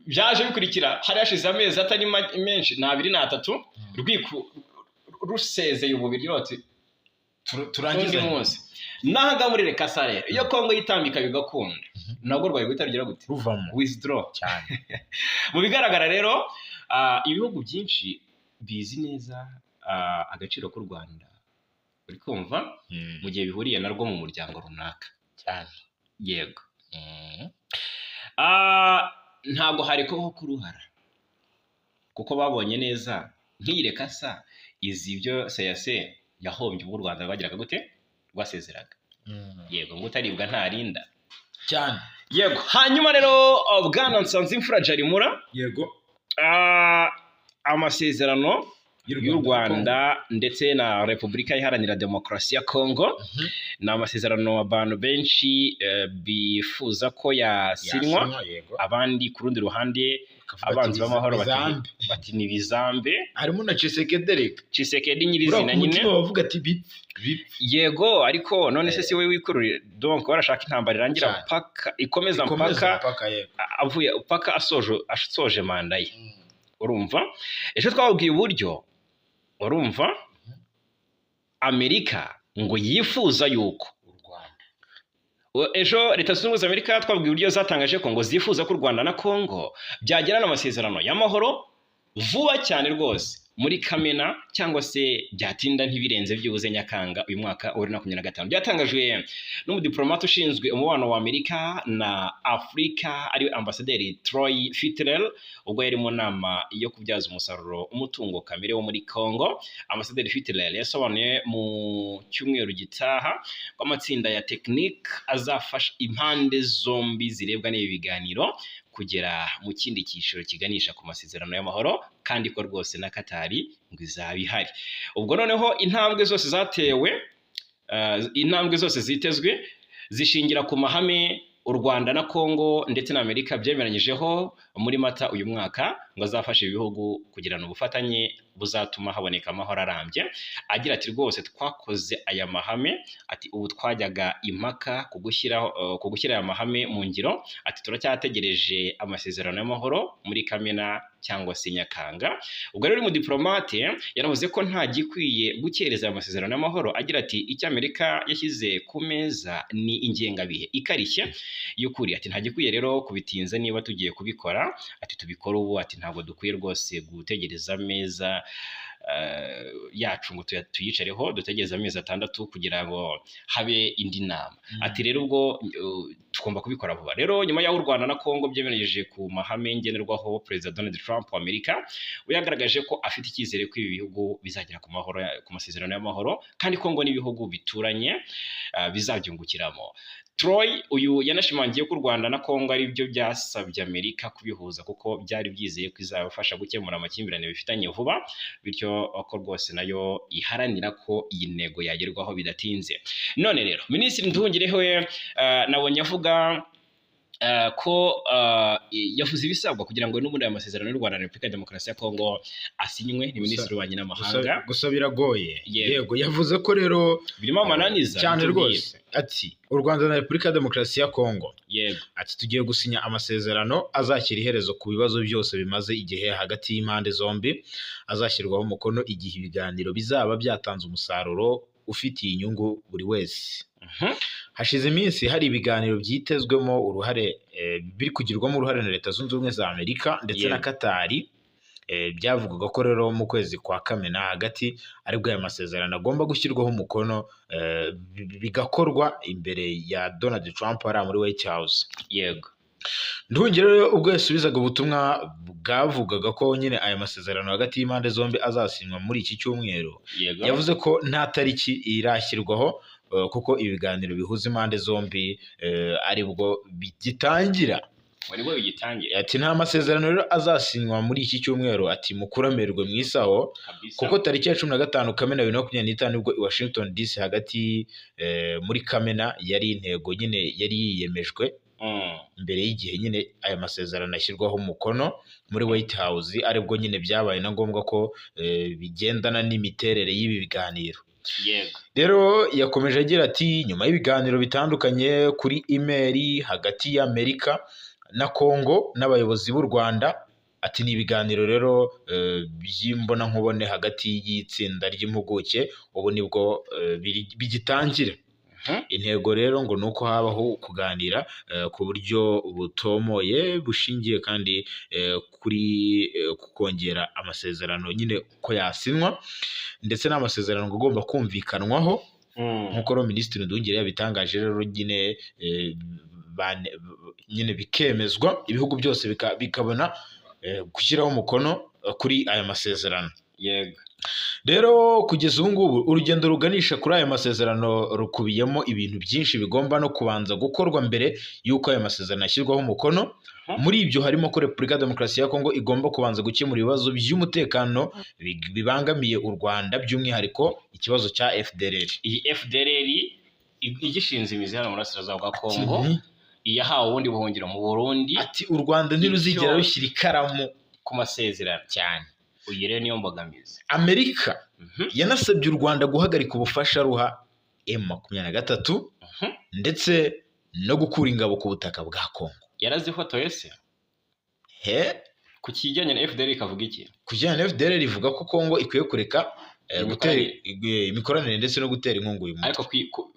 Speaker 2: byaje bikurikira hari hashize amezi atari menshi, ni 2 n'atatu, rusezeye Ububirigi bati
Speaker 1: Turangize
Speaker 2: undi munsi n'ahangaha muri RECASA. Rero iyo Kongo yitambika bigakunda, nabwo rwari guhita rugira gute?
Speaker 1: Ruvamo.
Speaker 2: Withdraw.
Speaker 1: Cyane.
Speaker 2: Mu bigaragara rero, ibihugu byinshi bizi neza agaciro k'u Rwanda, uri kumva, mu gihe bihuriye narwo mu muryango runaka.
Speaker 1: Cyane.
Speaker 2: Yego. Ntabwo hari kubaho kuruhara, kuko babonye neza nk'iyi RECASA izi ibyo CEEAC yahombye ubwo u Rwanda rwagiraga gute, rwasezeraga. Yego, ngo utaribwa ntarinda.
Speaker 1: Cyane.
Speaker 2: Yego. Hanyuma rero, bwana Nsanzimfura Jarimura, amasezerano y'u Rwanda ndetse na Repubulika Iharanira Demokarasi ya Kongo ni amasezerano abantu benshi bifuza ko yasinywa.
Speaker 1: Yasinywa, yego.
Speaker 2: Abandi ku rundi ruhande,
Speaker 1: Bakavuga ati,
Speaker 2: abanzi b'amahoro, bati
Speaker 1: bizambe.
Speaker 2: Bati ni bizambe.
Speaker 1: Harimo na Tshisekedi reka.
Speaker 2: Tshisekedi
Speaker 1: Buriya
Speaker 2: nyirizina
Speaker 1: ku
Speaker 2: nyine.
Speaker 1: mutima bavuga ati: "Bipfe bipfe."
Speaker 2: Yego, ariko none se si we wikururiye? Donc barashaka intambara irangira paka ikomeza,
Speaker 1: Ikomeza
Speaker 2: mpaka
Speaker 1: mpaka, yego.
Speaker 2: Avuye, paka asoje manda ye. Urumva, ejo twababwiye uburyo, urumva, Amerika ngo yifuza yuko
Speaker 1: U
Speaker 2: Ejo Leta Zunze Ubumwe za Amerika twabwiye uburyo zatangaje ko ngo zifuza ko u Rwanda na Congo byagirana amasezerano y'amahoro vuba cyane rwose muri Kamena, cyangwa se byatinda ntibirenze byibuze Nyakanga uyu mwaka wa 2025. Byatangajwe n'umudiplomate ushinzwe umubano wa Amerika na Afurika, ariwe Ambasaderi Troy Fitrell, ubwo yari mu nama yo kubyaza umusaruro umutungo kamere wo muri Congo. Ambasaderi Fitrell yasobanuye mu cyumweru gitaha ko amatsinda ya tekinike azafasha impande zombi zirebwa n'ibi biganiro kugera mu kindi cyiciro kiganisha ku masezerano y'amahoro, kandi ko rwose na Katari ngo izaba ihari. Ubwo noneho intambwe zose zatewe, intambwe zose zitezwe zishingira ku mahame u Rwanda na Congo ndetse na Amerika byemeranyijeho muri Mata uyu mwaka, ngo azafasha ibihugu kugirana ubufatanye buzatuma haboneka amahoro arambye. Agira ati: "Rwose twakoze aya mahame." Ati: "Ubu twajyaga impaka ku gushyira aya mahame mu ngiro." Ati: "Turacyategereje amasezerano y'amahoro muri Kamena cyangwa se Nyakanga." Ubwo rero uyu mudiplomate yanavuze ko nta gikwiye gukereza aya masezerano y'amahoro, agira ati: "Icyo Amerika yashyize ku meza ni ingengabihe ikarishye y'ukuri." Ati: "Nta gikwiye rero kubitinza, niba tugiye kubikora," ati, "tubikore ubu." Ati: "Ntabwo dukwiye rwose gutegereza ameza yacu ngo tuyicareho dutegereze amezi 6 kugira ngo habe indi nama." Ati: "Rero ubwo tugomba kubikora vuba." Rero nyuma y'aho u Rwanda na Congo byemereje ku mahame ngenderwaho, Perezida Donald Trump wa Amerika we yagaragaje ko afite icyizere ko ibi bihugu bizagera ku mahoro, ku masezerano y'amahoro, kandi Congo n'ibihugu bituranye bizabyungukiramo. Troy uyu yanashimangiye ko u Rwanda na Congo ari byo byasabye Amerika kubihuza, kuko byari byizeye ko izabafasha gukemura amakimbirane bifitanye vuba, bityo ko rwose nayo iharanira ko iyi ntego yagerwaho bidatinze. None rero Minisitiri Nduhungirehe we nabonye avuga ko yavuze ibisabwa kugira ngo n'ubundi aya masezerano y'u Rwanda na Repubulika ya Demokarasi ya Kongo asinywe. Ni Minisitiri w'Ububanyi n'Amahanga.
Speaker 1: Gusa biragoye.
Speaker 2: Yego.
Speaker 1: Yego, yavuze ko rero
Speaker 2: birimo amananiza
Speaker 1: cyane
Speaker 2: bitubwire.
Speaker 1: Rwose ati: "U Rwanda na Repubulika ya Demokarasi ya Kongo," ati: "tugiye gusinya amasezerano azashyira iherezo ku bibazo byose bimaze igihe hagati y'impande zombi, azashyirwaho umukono igihe ibiganiro bizaba byatanze umusaruro ufitiye inyungu buri wese." Hashize iminsi hari ibiganiro byitezwemo uruhare, biri kugirwamo uruhare na Leta Zunze Ubumwe za Amerika ndetse na Katari. Byavugwaga ko rero mu kwezi kwa Kamena hagati aribwo aya masezerano agomba gushyirwaho umukono, bigakorwa imbere ya Donald Trump hariya muri White House. Nduhungire rero ubwo yasubizaga ubutumwa bwavugaga ko nyine aya masezerano hagati y'impande zombi azasinywa muri iki cyumweru, yavuze ko nta tariki irashyirwaho, kuko ibiganiro bihuza impande zombi aribwo bigitangira.
Speaker 2: Ngo nibwo bigitangira.
Speaker 1: Ati: "Nta masezerano rero azasinywa muri iki cyumweru," ati: "mukuramerwe mu isaho," kuko tariki ya 15 Kamena 2025 nibwo i Washington DC hagati muri Kamena yari intego nyine yari yiyemejwe mbere y'igihe nyine aya masezerano ashyirwaho umukono muri White House, aribwo nyine byabaye na ngombwa ko bigendana n'imiterere y'ibi biganiro. Rero yakomeje agira ati: "Nyuma y'ibiganiro bitandukanye kuri imeri hagati y'Amerika na Congo n'abayobozi b'u Rwanda," ati: "ni ibiganiro rero by'imbonankubone hagati y'itsinda ry'impuguke, ubu nibwo bigitangira." Intego rero ngo ni uko habaho kuganira ku buryo butomoye, bushingiye kandi kuri ku kongera amasezerano nyine ko yasinywa, ndetse n'amasezerano ngo agomba kumvikanwaho. Nk'uko rero Minisitiri Nduhungirehe yabitangaje rero nyine, nyine bikemezwa, ibihugu byose bikabona gushyiraho umukono kuri aya masezerano. Rero kugeza ubu ngubu urugendo ruganisha kuri aya masezerano rukubiyemo ibintu byinshi bigomba no kubanza gukorwa mbere y'uko aya masezerano ashyirwaho umukono. Muri ibyo harimo ko Repubulika ya Demokarasi ya Kongo igomba kubanza gukemura ibibazo by'umutekano bibangamiye u Rwanda, by'umwihariko ikibazo cya FDLR.
Speaker 2: Iyi FDLR igishinze imizi hano mu burasirazuba bwa Kongo, iyahawe ubundi buhungiro mu Burundi.
Speaker 1: Ati: "U Rwanda ntiruzigera rushyira ikaramu
Speaker 2: ku masezerano
Speaker 1: cyane."
Speaker 2: Uyu rero niyo mbogamizi.
Speaker 1: Amerika yanasabye u Rwanda guhagarika ubufasha ruha M23 ndetse no gukura ingabo ku butaka bwa Kongo.
Speaker 2: Yarazifotoye se?
Speaker 1: He.
Speaker 2: Ku kijyanye na FDLR ikavuga iki?
Speaker 1: Ku kijyanye na FDLR rivuga ko Kongo ikwiye kureka gutera
Speaker 2: Imikoranire.
Speaker 1: Imikoranire ndetse no gutera inkunga uyu mutwe.
Speaker 2: Ariko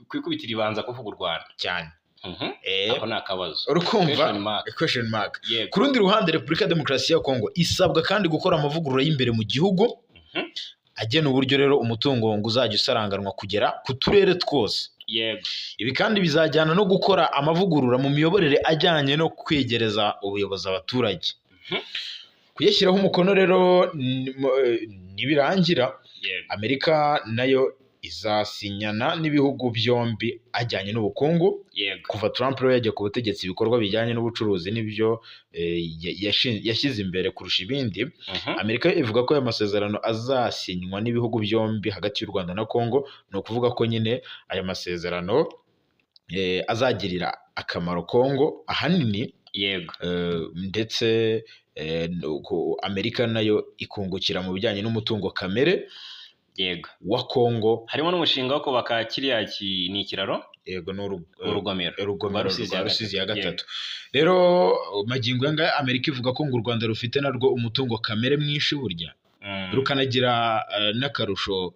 Speaker 2: ku ikubitiro ibanza kuvuga u Rwanda.
Speaker 1: Cyane.
Speaker 2: Ako ni akabazo.
Speaker 1: Urukumva?
Speaker 2: Question mark.
Speaker 1: Question mark.
Speaker 2: Yego.
Speaker 1: Ku rundi ruhande, Repubulika ya Demokarasi ya Kongo isabwa kandi gukora amavugurura y'imbere mu gihugu agena uburyo rero umutungo ngo uzajya usaranganwa kugera ku turere twose. Ibi kandi bizajyana no gukora amavugurura mu miyoborere ajyanye no kwegereza ubuyobozi abaturage. Kuyashyiraho umukono rero nibirangira, Amerika nayo izasinyana n'ibihugu byombi ajyanye n'ubukungu. Kuva Trump rero yajya ku butegetsi, ibikorwa bijyanye n'ubucuruzi nibyo yashyize imbere kurusha ibindi. Amerika ivuga ko aya masezerano azasinywa n'ibihugu byombi hagati y'u Rwanda na Congo, ni ukuvuga ko nyine aya masezerano azagirira akamaro Congo ahanini, ndetse Amerika nayo ikungukira mu bijyanye n'umutungo kamere wa Congo.
Speaker 2: Harimo n'umushinga wo kubaka kiriya ni ikiraro?
Speaker 1: Yego, ni
Speaker 2: Urugomero.
Speaker 1: Urugomero
Speaker 2: Rwa Rusizi
Speaker 1: rwa
Speaker 2: ya
Speaker 1: Rusizi ya
Speaker 2: gatatu.
Speaker 1: gatatu. Rero magingo aya ngaya Amerika ivuga ko ngo u Rwanda rufite narwo umutungo kamere mwinshi burya, rukanagira n'akarusho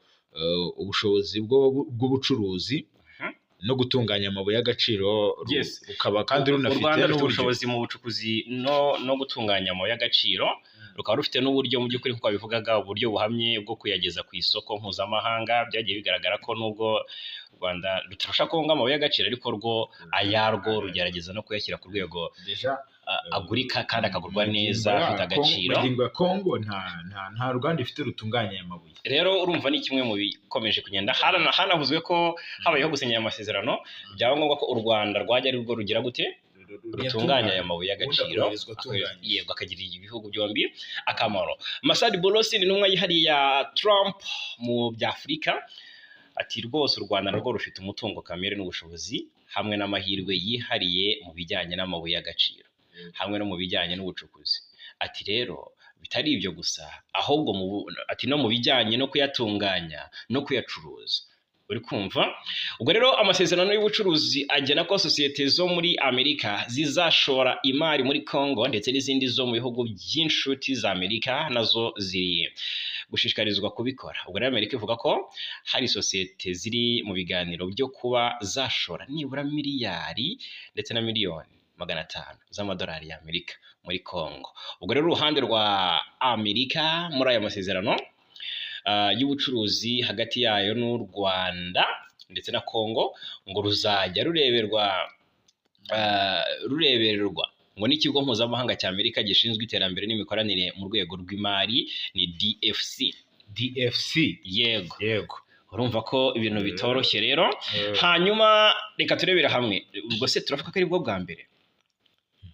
Speaker 1: ubushobozi bw'ubucuruzi no gutunganya amabuye y'agaciro, rukaba kandi
Speaker 2: U
Speaker 1: runafite
Speaker 2: Rwanda rufite
Speaker 1: n'uburyo
Speaker 2: ubushobozi mu bucukuzi no gutunganya amabuye y'agaciro, rukaba rufite n'uburyo mu by'ukuri, nk'uko babivugaga, uburyo buhamye bwo kuyageza ku isoko mpuzamahanga. Byagiye bigaragara ko nubwo u Rwanda rutarusha Kongo amabuye y'agaciro, ariko rwo ayarwo rugerageza no kuyashyira ku rwego
Speaker 1: Déjà,
Speaker 2: agurika kandi akagurwa neza,
Speaker 1: magingo ya
Speaker 2: afite agaciro.
Speaker 1: Magingo ya Kongo nta ruganda ifite rutunganya aya mabuye.
Speaker 2: Rero urumva ni kimwe mu bikomeje kugenda. Hanavuzwe ko habayeho gusinya aya masezerano, byaba ngombwa ko u Rwanda rwajya ari rwo rugira gute, rutunganya aya mabuye y'agaciro.
Speaker 1: Ubundi akoherezwa atunganyije.
Speaker 2: Yego, akagirira ibihugu byombi akamaro. Masadi Boulos ni intumwa yihariye ya Trump mu bya Afurika, ati rwose u Rwanda narwo rufite umutungo kamere n'ubushobozi hamwe n'amahirwe yihariye mu bijyanye n'amabuye y'agaciro hamwe no mu bijyanye n'ubucukuzi. Ati rero bitari ibyo gusa, ahubwo ati no mu bijyanye no kuyatunganya no kuyacuruza. Uri kumva? Ubwo rero amasezerano y'ubucuruzi agena ko sosiyete zo muri Amerika zizashora imari muri Congo, ndetse n'izindi zo mu bihugu by'inshuti za Amerika nazo ziri gushishikarizwa kubikora. Ubwo rero Amerika ivuga ko hari sosiyete ziri mu biganiro byo kuba zashora nibura miliyari ndetse na miliyoni 500 z'amadolari y'Amerika muri Congo. Ubwo rero uruhande rwa Amerika muri aya masezerano y'ubucuruzi hagati yayo n'u Rwanda ndetse na Congo ngo ruzajya rurebererwa ngo n'ikigo mpuzamahanga cya Amerika gishinzwe iterambere n'imikoranire mu rwego rw'imari, ni DFC.
Speaker 1: DFC.
Speaker 2: Yego.
Speaker 1: Yego.
Speaker 2: Urumva ko ibintu bitoroshye rero. Hanyuma reka turebere hamwe, ubwo se turavuga ko ari bwo bwa mbere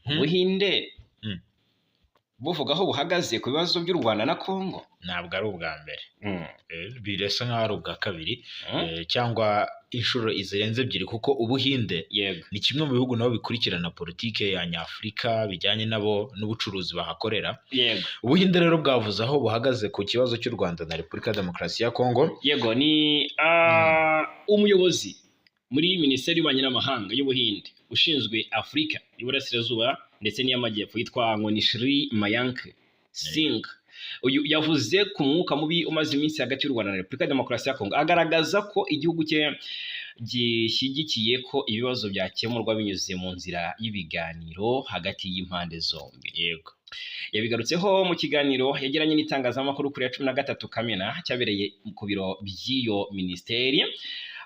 Speaker 2: Ubuhinde buvuga aho buhagaze ku bibazo by'u Rwanda na Congo?
Speaker 1: Ntabwo ari ubwa mbere. Birasa nk'aho ari ubwa kabiri cyangwa inshuro zirenze ebyiri, kuko Ubuhinde ni kimwe mu bihugu nabo bikurikirana politike ya nyafurika bijyanye nabo n'ubucuruzi bahakorera. Ubuhinde rero bwavuze aho buhagaze ku kibazo cy'u Rwanda na Repubulika ya Demokarasi ya Kongo.
Speaker 2: Yego, ni umuyobozi muri Minisiteri y'Ububanyi n'Amahanga y'Ubuhinde ushinzwe Afurika y'Iburasirazuba ndetse n'iy'Amajyepfo, yitwa ngo ni Shri Mayank Singh. Uyu yavuze ku mwuka mubi umaze iminsi hagati y'u Rwanda na Repubulika ya Demokarasi ya Kongo, agaragaza ko igihugu cye gishyigikiye ko ibibazo byakemurwa binyuze mu nzira y'ibiganiro hagati y'impande zombi. Yabigarutseho mu kiganiro yagiranye n'itangazamakuru kuri ya 13 Kamena cyabereye ku biro by'iyo minisiteri.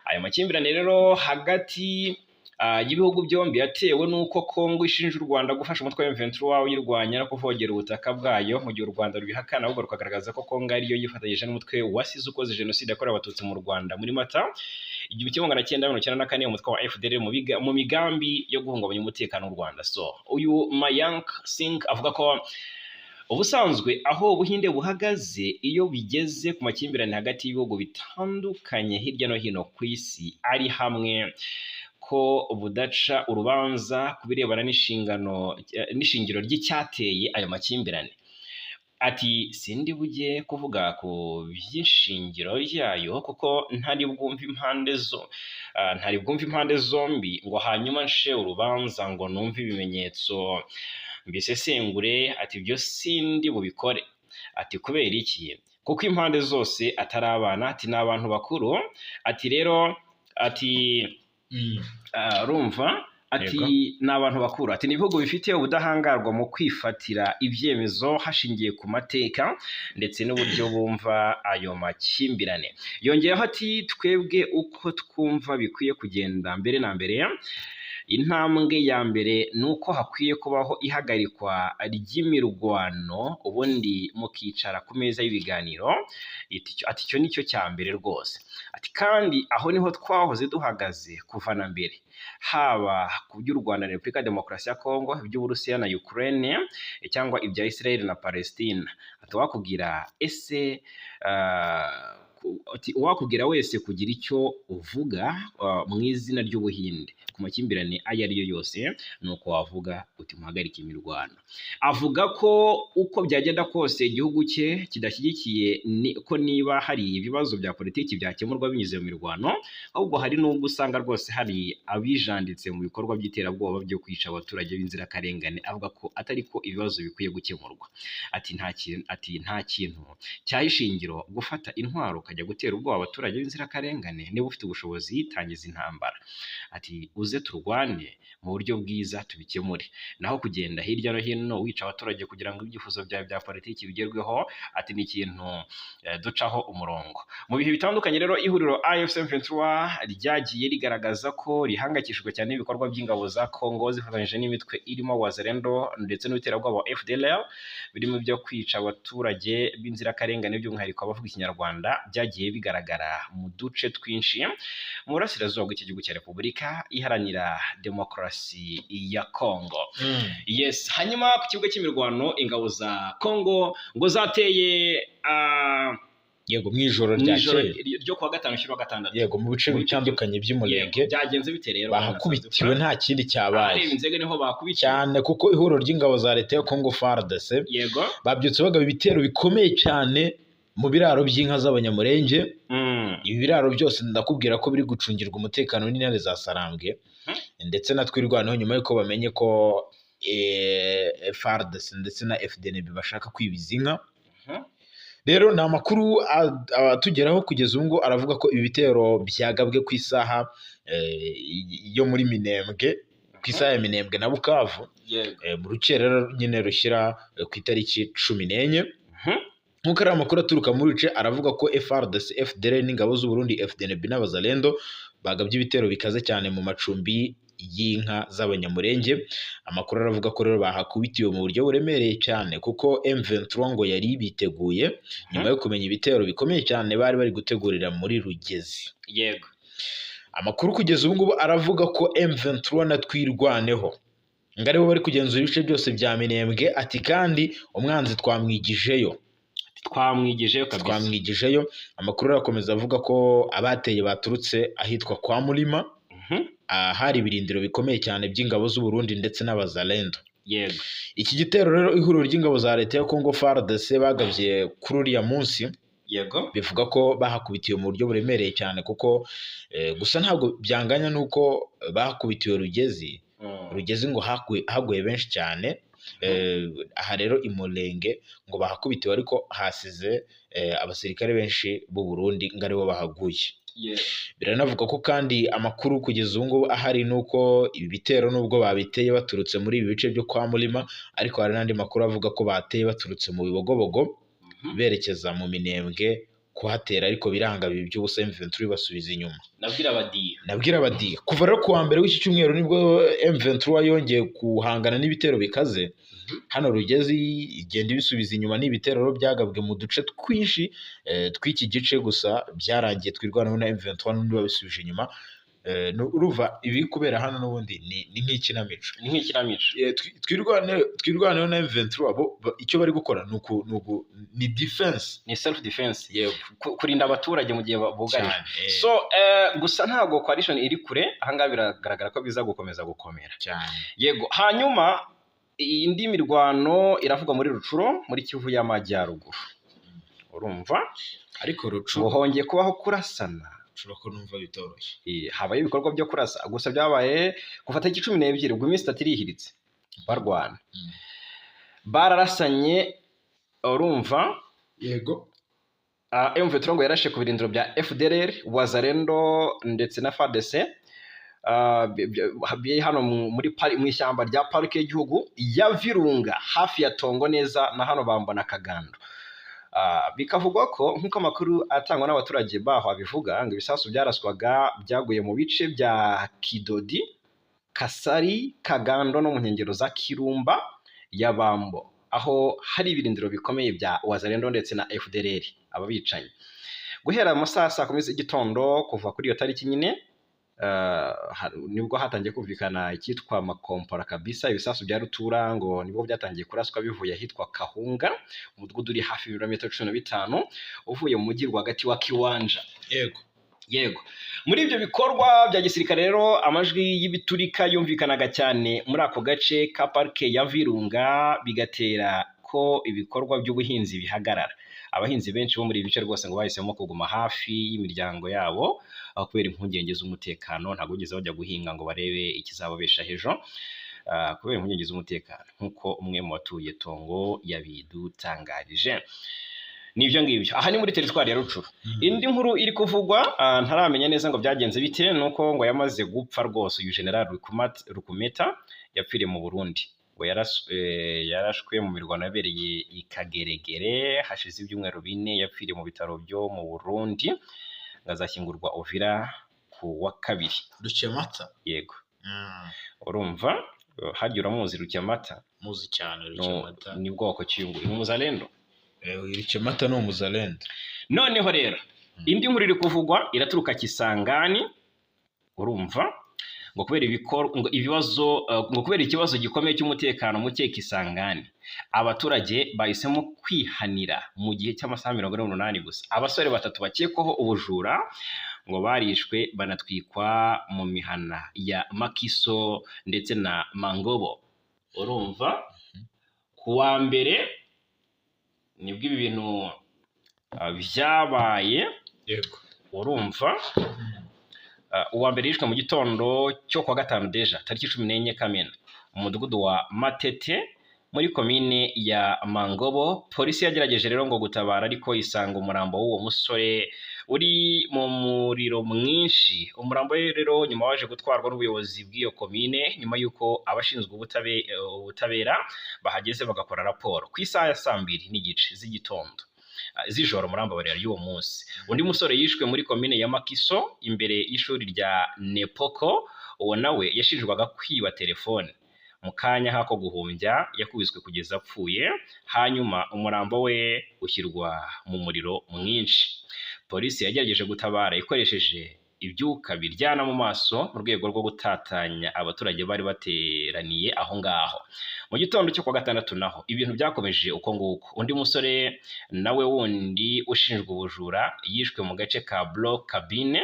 Speaker 2: Ayo makimbirane rero hagati y'ibihugu byombi yatewe n'uko Kongo ishinja u Rwanda gufasha umutwe wa M23 uyirwanya no kuvogera ubutaka bwayo, mu gihe u Rwanda rubihakana, ahubwo rukagaragaza ko Kongo ariyo yifatanyije n'umutwe wasize ukoze jenoside yakorewe Abatutsi mu Rwanda muri Mata 1994, umutwe wa FDLR, mu migambi yo guhungabanya umutekano w'u Rwanda. So uyu Mayank Singh avuga ko ubusanzwe aho Ubuhinde buhagaze iyo bigeze ku makimbirane hagati y'ibihugu bitandukanye hirya no hino ku isi ari hamwe, ko budaca urubanza ku birebana n'inshingano n'ishingiro ry'icyateye ayo makimbirane. Ati sindi bujye kuvuga ku by'ishingiro ryayo kuko ntari bwumve impande zombi ngo hanyuma nce urubanza, ngo numve ibimenyetso mbisesengure. Ati ibyo sindi bubikore. Ati kubera iki? Kuko impande zose atari abana, ati ni abantu bakuru. Ati rero ati urumva Ati
Speaker 1: Yego.
Speaker 2: ni abantu bakuru, ati ni ibihugu bifite ubudahangarwa mu kwifatira ibyemezo hashingiye ku mateka ndetse n'uburyo bumva ayo makimbirane. Yongeyeho ati twebwe uko twumva bikwiye kugenda, mbere na mbere intambwe ya mbere ni uko hakwiye kubaho ihagarikwa ry'imirwano, ubundi mukicara ku meza y'ibiganiro. Ati icyo ni cyo cya mbere rwose. Ati kandi aho niho twahoze duhagaze kuva na mbere, haba ku by'u Rwanda na Repubulika ya Demokarasi ya Kongo, iby'Uburusiya na Ukraine, cyangwa ibya Israel na Palestine. Ati wakubwira ese ati uwakubwira wese kugira icyo uvuga mu izina ry'Ubuhinde ku makimbirane ayo ari yo yose, ni uko wavuga uti muhagarike imirwano. Avuga ko uko byagenda kose igihugu cye kidashyigikiye ko niba hari ibibazo bya politiki byakemurwa binyuze mu mirwano, ahubwo hari n'ubwo usanga rwose hari abijanditse mu bikorwa by'iterabwoba byo kwica abaturage b'inzirakarengane, avuga ko atari ko ibibazo bikwiye gukemurwa. Ati nta kintu cyaha ishingiro gufata intwaro ukajya gutera ubwoba abaturage b'inzirakarengane, niba ufite ubushobozi tangiza intambara. Ati uze turwane mu buryo bwiza tubikemure, naho kugenda hirya no hino wica abaturage kugira ngo ibyifuzo byawe bya politiki bigerweho, ati ni ikintu ducaho umurongo. Mu bihe bitandukanye rero ihuriro AFC M23 ryagiye rigaragaza ko rihangayikishijwe cyane n'ibikorwa by'ingabo za Congo zifatanyije n'imitwe irimo Wazalendo ndetse n'iterabwoba wa FDLR, birimo ibyo kwica abaturage b'inzirakarengane by'umwihariko abavuga Ikinyarwanda, byagiye bigaragara mu duce twinshi mu burasirazuba bw'iki gihugu cya Repubulika Iharanira Demokarasi ya Congo. Yes, hanyuma ku kibuga cy'imirwano ingabo za Congo ngo zateye
Speaker 1: Yego, mu ijoro
Speaker 2: mu ijoro
Speaker 1: ryakeye
Speaker 2: ryo kuwa gatanu ushyira gatandatu.
Speaker 1: Yego, mu bice
Speaker 2: Mu bice
Speaker 1: bitandukanye by'umurenge.
Speaker 2: Yego, byagenze bite rero?
Speaker 1: Bahakubitiwe, nta kindi cyabaye.
Speaker 2: Ahareba inzego niho bakubitiwe.
Speaker 1: Cyane, kuko ihuriro ry'ingabo za leta ya Congo FARDC babyutse bagaba ibitero bikomeye cyane mu biraro by'inka z'Abanyamurenge. Ibi biraro byose ndakubwira ko biri gucungirwa umutekano n'intare za Sarambwe ndetse na Twirwaneho, nyuma y'uko bamenye ko FARDC ndetse na FDNB bashaka kwibiza inka. Rero ni amakuru atugeraho kugeza ubu ngubu aravuga ko ibi bitero byagabwe ku isaha yo muri Minembwe, ku isaha ya Minembwe na Bukavu, mu rukerera nyine rushyira ku itariki 14. Nk'uko ari amakuru aturuka muri bice, aravuga ko FARDC, FDLR n'ingabo z'u Burundi, FDNB n'Abazalendo bagabye ibitero bikaze cyane mu macumbi y'inka z'Abanyamurenge. Amakuru aravuga ko rero bahakubitiwe mu buryo buremereye cyane, kuko M23 ngo yari biteguye nyuma yo kumenya ibitero bikomeye cyane bari bari gutegurira muri Rugezi. Amakuru kugeza ubu ngubu aravuga ko M23 na Twirwaneho ngo aribo bari kugenzura ibice byose bya Minembwe, ati kandi umwanzi twamwigijeyo.
Speaker 2: Twamwigijeyo kabisa.
Speaker 1: Twamwigijeyo. Amakuru arakomeza avuga ko abateye baturutse ahitwa kwa Murima, ahari ibirindiro bikomeye cyane by'ingabo z'u Burundi ndetse n'Abazalendo. Iki gitero rero ihuriro ry'ingabo za leta ya Congo FARDC bagabye kuri uriya munsi, bivuga ko bahakubitiwe mu buryo buremereye cyane, kuko gusa ntabwo byanganya n'uko bahakubitiwe Rugezi. Rugezi ngo haguye benshi cyane. Aha rero i Mulenge ngo bahakubitiwe, ariko hasize abasirikare benshi b'u Burundi ngo aribo bahaguye. Biranavuga ko kandi amakuru kugeza ubu ngubu ahari ni uko ibi bitero nubwo babiteye baturutse muri ibi bice byo kwa Murima, ariko hari n'andi makuru avuga ko bateye baturutse mu Bibogobogo berekeza mu Minembwe kuhatera, ariko biranga bibi by'ubusa, M23 basubiza inyuma.
Speaker 2: Nabwira abadiya.
Speaker 1: Nabwira abadiya, kuva rero kuwa mbere w'iki cyumweru nibwo M23 yongeye guhangana n'ibitero bikaze hano Rugezi, igenda ibisubiza inyuma. N'ibitero rero byagabwe mu duce twinshi tw'iki gice, gusa byarangiye Twirwaneho na M23 n'undi babisubije inyuma. Urumva ibi kubera hano n'ubundi ni nk'ikinamico.
Speaker 2: Ni nk'ikinamico.
Speaker 1: Twirwaneho na M23 bo icyo bari gukora ni uku, ni uku, ni defense.
Speaker 2: Ni self defense.
Speaker 1: Yego.
Speaker 2: Kurinda abaturage mu gihe bugarijwe.
Speaker 1: Cyane.
Speaker 2: So gusa ntabwo coalition iri kure ahangaha, biragaragara ko biza gukomeza gukomera.
Speaker 1: Cyane.
Speaker 2: Yego, hanyuma indi mirwano iravugwa muri Rucuro, muri Kivu y'Amajyaruguru, urumva?
Speaker 1: Ariko
Speaker 2: Ngo
Speaker 1: Rucuro
Speaker 2: hongeye kubaho kurasana.
Speaker 1: Rucuro ko numva bitoroshye.
Speaker 2: Habaye ibikorwa byo kurasa, gusa byabaye kuva tariki 12, ubwo iminsi 3 irihiritse barwana. Bararasanye, urumva?
Speaker 1: Yego.
Speaker 2: M23 ngo yarashe ku birindiro bya FDLR, Wazalendo ndetse na FARDC. biri hano mu ishyamba rya parike y'igihugu ya Virunga, hafi ya Tongo neza na hano bambona Kagando. Bikavugwa ko, nk'uko amakuru atangwa n'abaturage baho abivuga, ngo ibisasu byaraswaga byaguye mu bice bya Kidodi, Kasari, Kagando no mu nkengero za Kirumba ya Bambo, aho hari ibirindiro bikomeye bya Wazalendo ndetse na FDLR, aba bicanyi. Guhera mu masaha saa 10 z'igitondo kuva kuri iyo tariki nyine, nibwo hatangiye kumvikana icyitwa makompora kabisa. Ibisasu bya rutura ngo nibwo byatangiye kuraswa bivuye ahitwa Kahunga, umudugudu uri hafi y'ibirometero 15 uvuye mu mujyi rwagati wa Kiwanja. Yego, muri ibyo bikorwa bya gisirikare rero, amajwi y'ibiturika yumvikanaga cyane muri ako gace ka parike ya Virunga, bigatera ko ibikorwa by'ubuhinzi bihagarara. Abahinzi benshi bo muri ibi bice rwose ngo bahisemo kuguma hafi y'imiryango yabo, aho kubera impungenge z'umutekano ntabwo bigeze bajya guhinga ngo barebe ikizababesha ejo, kubera impungenge z'umutekano, nk'uko umwe mu batuye Tongo yabidutangarije. Nibyo ngibyo, aha ni muri teritwari ya Rucuru. Indi nkuru iri kuvugwa, ntaramenya neza ngo byagenze bite, nuko ngo yamaze gupfa rwose uyu general Rukumeta, yapfiriye mu Burundi. Ngo yarashwe mu mirwano yabereye i Kageregere hashize ibyumweru 4. Yapfiriye mu bitaro byo mu Burundi, ngo azashyingurwa Uvira ku wa kabiri.
Speaker 1: Rukemata.
Speaker 2: Yego. Urumva, harya uramuzi Rukemata?
Speaker 1: Muzi cyane Rukemata.
Speaker 2: Ni bwoko ki uyu nguyu? Ni umuzalendo.
Speaker 1: Rukemata ni umuzalendo.
Speaker 2: Noneho rero indi nkuru iri kuvugwa iraturuka Kisangani. Urumva, ngo kubera ngo ibibazo, ngo kubera ikibazo gikomeye cy'umutekano muke Kisangani, abaturage bahisemo kwihanira mu gihe cy'amasaha 48 gusa. Abasore batatu bakekwaho ubujura ngo barishwe banatwikwa mu mihana ya Makiso ndetse na Mangobo. Urumva, ku wa mbere nibwo ibi bintu byabaye. Urumva, uwa mbere yishwe mu gitondo cyo kuwa gatanu déjà, tariki 14 Kamena, mu mudugudu wa Matete muri komine ya Mangobo. Polisi yagerageje rero ngo gutabara, ariko isanga umurambo w'uwo musore uri mu muriro mwinshi. Umurambo we rero nyuma waje gutwarwa n'ubuyobozi bw'iyo komine, nyuma y'uko abashinzwe ubutabera bahageze bagakora raporo ku isaha ya saa 2:30 z'igitondo, z'ijoro, murambabarira, y'uwo munsi. Undi musore yishwe muri komine ya Makiso imbere y'ishuri rya Nepoko. Uwo nawe yashinjwaga kwiba telefone. Mu kanya nk'ako guhumbya yakubiswe kugeza apfuye, hanyuma umurambo we ushyirwa mu muriro mwinshi. Polisi yagerageje gutabara ikoresheje ibyuka biryana mu maso mu rwego rwo gutatanya abaturage bari bateraniye aho ngaho. Mu gitondo cyo kuwa gatandatu naho ibintu byakomeje uko nguko. Undi musore nawe wundi ushinjwa ubujura yishwe mu gace ka Block Cabine,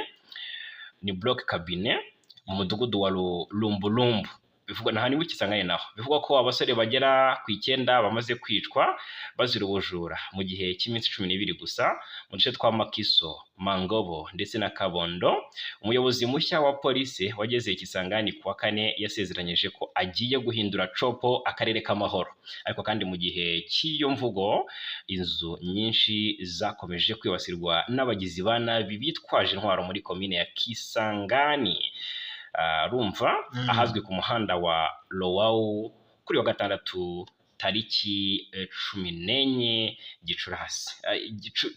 Speaker 2: ni Block Cabine mu mudugudu wa Lumbulumbu. Bivugwa na hani Kisangani naho, bivugwa ko abasore bagera ku 9 bamaze kwicwa bazira ubujura mu gihe cy'iminsi 12 gusa mu duce twa Makiso, Mangobo ndetse na Kabondo. Umuyobozi mushya wa polisi wageze Kisangani kuwa kane yasezeranyije ko agiye guhindura Copo akarere k'amahoro. Ariko kandi mu gihe cy'iyo mvugo, inzu nyinshi zakomeje kwibasirwa n'abagizi ba nabi bitwaje intwaro muri komine ya Kisangani. Rumva, ahazwi ku muhanda wa Lowau, kuri wa gatandatu tariki 14 Gicurasi,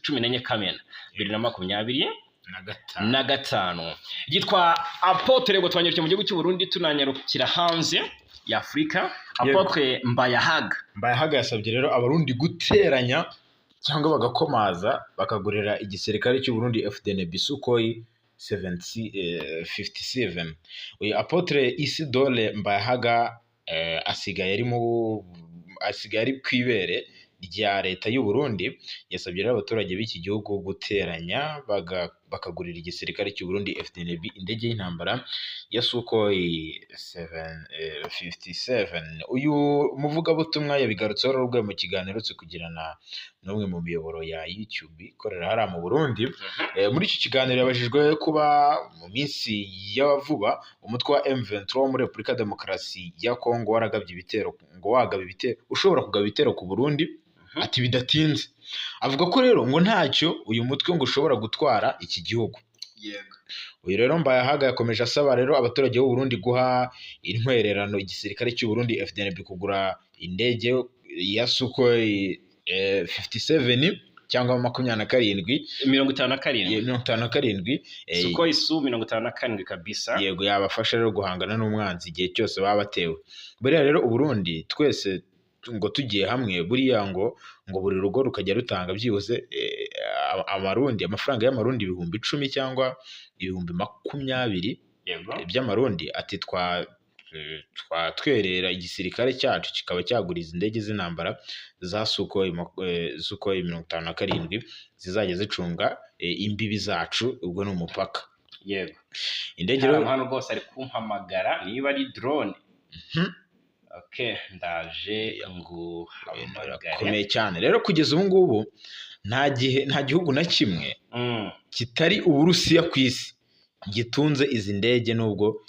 Speaker 2: 14 Kamena 2025. Yitwa Apotre, ngo twanyarukira mu gihugu cy'u Burundi, tunanyarukira hanze ya Afurika. Apotre Mbayahaga.
Speaker 1: Mbayahaga yasabye rero Abarundi guteranya cyangwa bagakomaza bakagurira igisirikare cy'u Burundi FDNB Sukhoi 57. Uyu Apotre Isidore Mbayahaga asigaye ari ku ibere rya leta y'u Burundi. Yasabye rero abaturage b'iki gihugu guteranya bakagurira igisirikare cy'u Burundi FDNB indege y'intambara ya Sukhoi 57. Uyu muvugabutumwa yabigarutseho rero ubwo mu kiganiro aherutse kugirana n'umwe mu miyoboro ya YouTube ikorera hariya mu Burundi. Muri iki kiganiro yabajijwe kuba mu minsi ya vuba umutwe wa M23 wo muri Repubulika Demokarasi ya Kongo waragabye ibitero, ngo wagaba ibitero, ushobora kugaba ibitero ku Burundi, ati bidatinze. Avuga ko rero ngo ntacyo uyu mutwe ngo ushobora gutwara iki gihugu.
Speaker 2: Yego.
Speaker 1: Uyu rero Mbayahaga yakomeje asaba rero abaturage b'u Burundi guha intwererano igisirikare cy'u Burundi FDNB kugura indege ya Sukhoi 57 cyangwa 27
Speaker 2: 57
Speaker 1: 57
Speaker 2: Sukhoi Su 57 kabisa.
Speaker 1: Yego, yabafasha rero guhangana n'umwanzi igihe cyose baba batewe. Buriya rero u Burundi twese ngo tugiye hamwe, buriya ngo buri rugo rukajya rutanga byibuze amarundi, amafaranga y'amarundi 10,000 cyangwa 20,000
Speaker 2: Yego.
Speaker 1: by'amarundi, ati twatwerera igisirikare cyacu kikaba cyagura izi ndege z'intambara za Sukhoi 57 zizajya zicunga imbibi zacu, ubwo ni umupaka.
Speaker 2: Yego.
Speaker 1: Indege rero
Speaker 2: hano rwose ari kumpamagara niba ari drone. Okay, ndaje nguhamagare.
Speaker 1: Birakomeye cyane rero kugeza ubu ngubu nta gihugu na kimwe kitari Uburusiya ku isi gitunze izi ndege, nubwo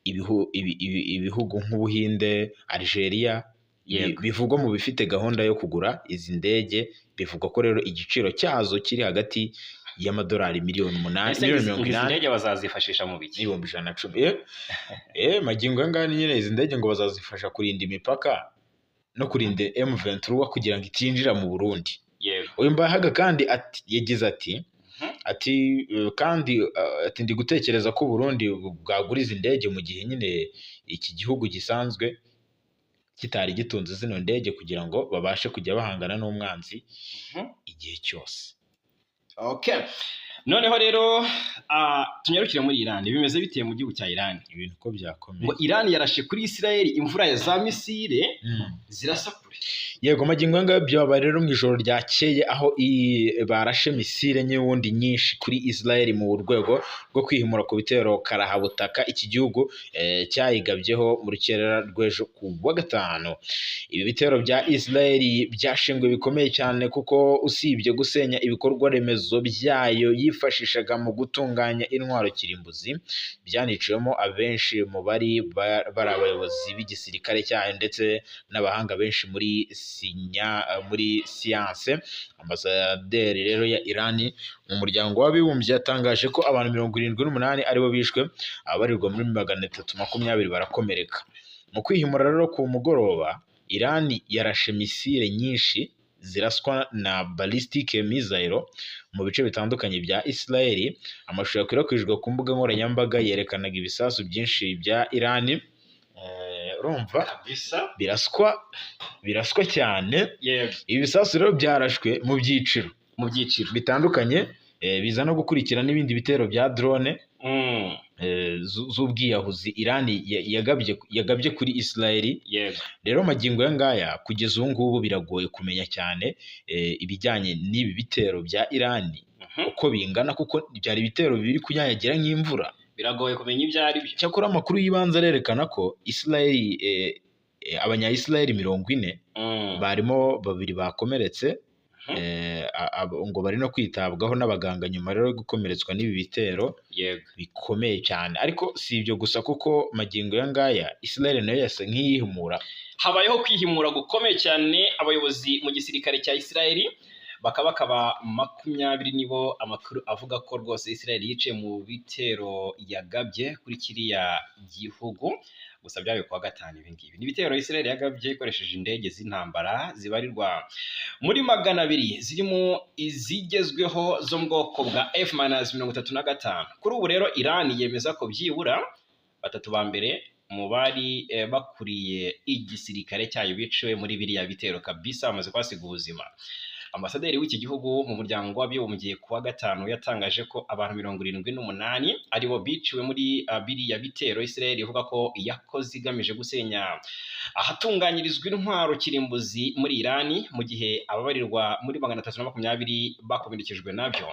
Speaker 1: ibihugu nk'Ubuhinde, Algeria bivugwa mu bifite gahunda yo kugura izi ndege. Bivugwa ko rero igiciro cyazo kiri hagati y'amadolari miliyoni 8, miliyoni
Speaker 2: Izi
Speaker 1: 80
Speaker 2: ndege bazazifashisha mu biki?
Speaker 1: 110,000. Magingo aya ngaya nyine izi ndege ngo bazazifasha kurinda imipaka no kurinda M23 kugira ngo itinjira mu Burundi.
Speaker 2: Yego.
Speaker 1: Uyu Mbayahaga kandi yagize ati ati kandi ati ndi gutekereza ko Burundi bwagura izi ndege mu gihe nyine iki gihugu gisanzwe kitari gitunze zino ndege kugira ngo babashe kujya bahangana n'umwanzi igihe cyose.
Speaker 2: Okay. Noneho rero tunyarukire muri Iran. Bimeze biteye mu gihugu cya Iran.
Speaker 1: Ibintu ko byakomeye.
Speaker 2: Ngo Iran yarashe kuri Israel imvura ya za misile zirasa kure.
Speaker 1: Yego, magingo aya ngaya byabaye rero mu ijoro ryakeye aho barashe misile n'ubundi nyinshi kuri Israel mu rwego rwo kwihimura ku bitero karahabutaka iki gihugu cyayigabyeho mu rukerera rw'ejo ku wa gatanu. Ibi bitero bya Israel byashinzwe bikomeye cyane kuko usibye gusenya ibikorwa remezo byayo yifashishaga mu gutunganya intwaro kirimbuzi, byaniciwemo abenshi mu bari bari abayobozi b'igisirikare cyayo ndetse n'abahanga benshi muri siyanse. Ambasaderi rero ya Irani mu muryango w'abibumbye yatangaje ko abantu 78 aribo bishwe, abarirwa muri 320 barakomereka. Mu kwihimura rero ku mugoroba, Irani yarashe misile nyinshi ziraswa na ballistic missile mu bice bitandukanye bya Israel. Amashusho yakwirakwijwe ku mbuga nkoranyambaga yerekanaga ibisasu byinshi bya Irani. Urumva biraswa cyane. Ibi bisasu rero byarashwe mu byiciro bitandukanye, biza no gukurikira n'ibindi bitero bya drone z'ubwiyahuzi Irani yagabye kuri Israel. Rero magingo aya ngaya kugeza ubu ngubu biragoye kumenya cyane ibijyanye n'ibi bitero bya Irani uko bingana, kuko byari ibitero biri kunyanyagira nk'imvura.
Speaker 2: Biragoye kumenya ibyo ari byo.
Speaker 1: Cyakora amakuru y'ibanze arerekana ko Israel abanya-Israel 40 barimo 2 bakomeretse, ngo bari no kwitabwaho n'abaganga nyuma rero yo gukomeretswa n'ibi bitero bikomeye cyane. Ariko si ibyo gusa, kuko magingo ya ngaya Israel nayo yasa nk'iyihimura.
Speaker 2: Habayeho kwihimura gukomeye cyane. Abayobozi mu gisirikare cya Israel bakaba 20 nibo amakuru avuga ko rwose Israel yicaye mu bitero yagabye kuri kiriya gihugu. Gusa byabaye kuwa gatanu ibi ngibi. Ni ibitero Israel yagabye ikoresheje indege z'intambara zibarirwa muri 200 zirimo izigezweho zo mu bwoko bwa F-35. Kuri ubu rero Iran yemeza ko byibura 3 ba mbere mu bari bakuriye igisirikare cyayo biciwe muri biriya bitero kabisa, bamaze kuhasiga ubuzima. Ambasaderi w'iki gihugu mu muryango w'abibumbye kuwa gatanu yatangaje ko abantu 78 aribo biciwe muri biriya bitero Israel ivuga ko yakoze igamije gusenya ahatunganyirizwa intwaro kirimbuzi muri Irani, mu gihe ababarirwa muri 320 bakomerekejwe nabyo.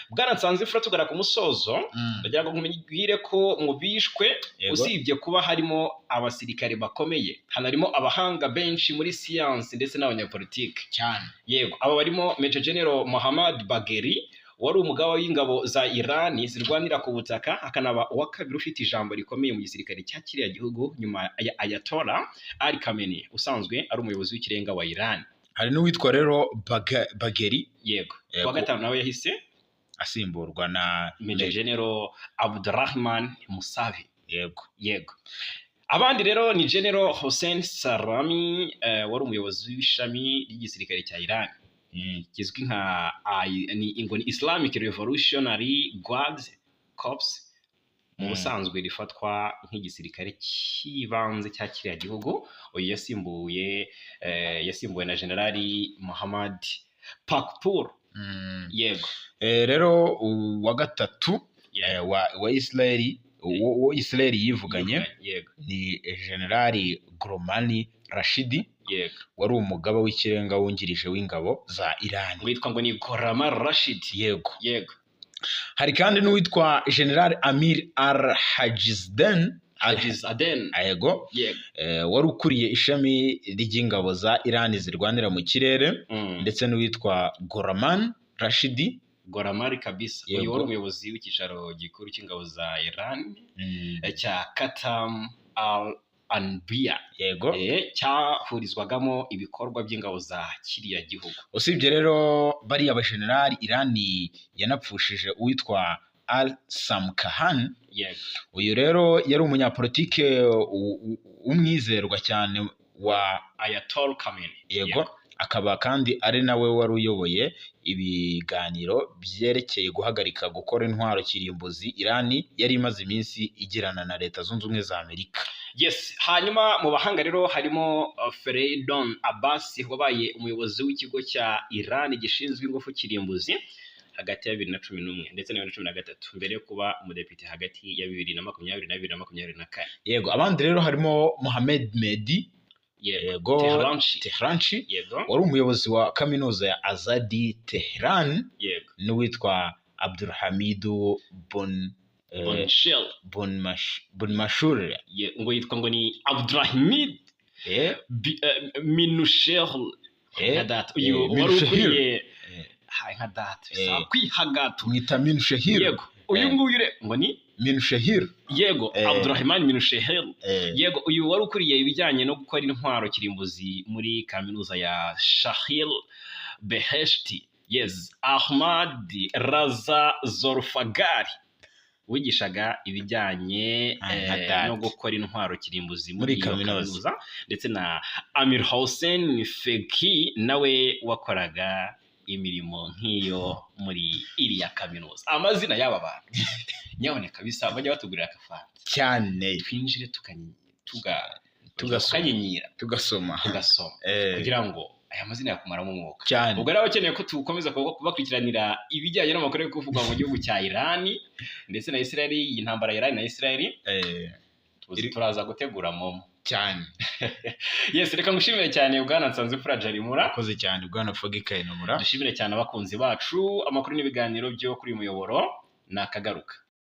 Speaker 2: Bwana Nsanzimfura, tugara ku musozo, ndagira ngo nkubwire ko mu bishwe usibye kuba harimo abasirikare bakomeye, hanarimo abahanga benshi muri siyansi ndetse n'abanyapolitike
Speaker 1: cyane.
Speaker 2: Yego, aba barimo Major General Mohammad Bagheri wari umugaba w'ingabo za Irani zirwanira ku butaka, akanaba uwa kabiri ufite ijambo rikomeye mu gisirikare cya kiriya gihugu nyuma ya Ayatollah Ali Khamenei usanzwe ari umuyobozi w'ikirenga wa Irani.
Speaker 1: Hari n'uwitwa rero Bagheri.
Speaker 2: Yego, kuwa gatanu nawe yahise
Speaker 1: Asimburwa na
Speaker 2: Major General Abdurrahman Musavi.
Speaker 1: Yego.
Speaker 2: Yego, abandi rero ni General Hossein Salami, wari umuyobozi w'ishami ry'igisirikare cya Iran kizwi nka ngo ni Islamic Revolutionary Guards Corps, mu busanzwe rifatwa nk'igisirikare cy'ibanze cya kiriya gihugu. Uyu yasimbuwe na Generali Muhammad Pakpour. Yego.
Speaker 1: Rero uwa gatatu wa Israel, uwo Israel yivuganye, ni Generali Goromani Rashidi, wari umugaba w'ikirenga wungirije w'ingabo za Iran.
Speaker 2: Witwa ngo ni Gorama Rashid.
Speaker 1: Yego.
Speaker 2: Yego.
Speaker 1: Hari kandi n'uwitwa General Amir Al Hajizden.
Speaker 2: Hajiz Aden.
Speaker 1: Yego.
Speaker 2: Yego.
Speaker 1: Wari ukuriye ishami ry'ingabo za Iran zirwanira mu kirere, ndetse n'uwitwa Goraman Rashidi.
Speaker 2: Goramari kabisa.
Speaker 1: Yego.
Speaker 2: Uyu wari umuyobozi w'icyicaro gikuru cy'ingabo za Iran cya Katam Al Anbiya, cyahurizwagamo ibikorwa by'ingabo za kiriya gihugu.
Speaker 1: Usibye rero bariya bajenerali, Irani yanapfushije uwitwa Al Samkahan. Uyu rero yari umunyapolitike w'umwizerwa cyane wa
Speaker 2: Ayatollah Khamenei.
Speaker 1: Yego, akaba kandi ari nawe wari uyoboye ibiganiro byerekeye guhagarika gukora intwaro kirimbuzi Irani yari imaze iminsi igirana na Leta Zunze Ubumwe za Amerika.
Speaker 2: Yes, hanyuma mu bahanga rero harimo Fereydon Abbas, wabaye umuyobozi w'ikigo cya Iran gishinzwe ingufu kirimbuzi hagati ya 2011 ndetse na 2013, mbere yo kuba umudepite hagati ya 2020 na 2024.
Speaker 1: Yego, abandi rero harimo Mohamed Mehdi. Yego.
Speaker 2: Tehranchi.
Speaker 1: Tehranchi, wari umuyobozi wa kaminuza ya Azadi Tehran, n'uwitwa Abdulhamidu Bon
Speaker 2: Bonshel.
Speaker 1: Bonmashur.
Speaker 2: Ngo yitwa ngo ni Abdurahimid Minushel, nka data uyu wari
Speaker 1: Minushehir.
Speaker 2: ukuriye. Hai, nka data bisaba kwihagata.
Speaker 1: Tumwita Minushehir.
Speaker 2: Yego, uyu nguyu ngo ni
Speaker 1: Minushehir.
Speaker 2: Yego, Abdurahman Minushehir. Yego, uyu wari ukuriye ibijyanye no gukora intwaro kirimbuzi muri kaminuza ya Shahil Beheshti. Yes, Ahmad Raza Zorfagari wigishaga ibijyanye
Speaker 1: Ah, nka data.
Speaker 2: no gukora intwaro kirimbuzi
Speaker 1: Muri
Speaker 2: muri iyo
Speaker 1: kaminuza.
Speaker 2: kaminuza, ndetse na Amir Hossein Feki, nawe wakoraga imirimo nk'iyo muri iriya kaminuza. Amazina y'aba bantu nyaboneka bisa bajya batugurira akafanta
Speaker 1: Cyane.
Speaker 2: twinjire
Speaker 1: Tugasoma.
Speaker 2: tukanyinyira,
Speaker 1: Tugasoma.
Speaker 2: tugasoma kugira ngo aya mazina yakumaramo umwuka.
Speaker 1: Cyane.
Speaker 2: Ubwo rero abakeneye ko tukomeza kubakurikiranira ibijyanye n'amakuru yo kuvugwa mu gihugu cya Iran ndetse na Israel, iyi ntambara ya Iran na Israel, tuzi turaza gutegura momo.
Speaker 1: Cyane.
Speaker 2: Yes, reka ngushimire cyane, bwana Nsanzimfura Jarimura.
Speaker 1: Akoze cyane, bwana Fogi Kayinamura.
Speaker 2: Dushimire cyane abakunzi bacu. Amakuru n'ibiganiro byo kuri uyu muyoboro ni akagaruka.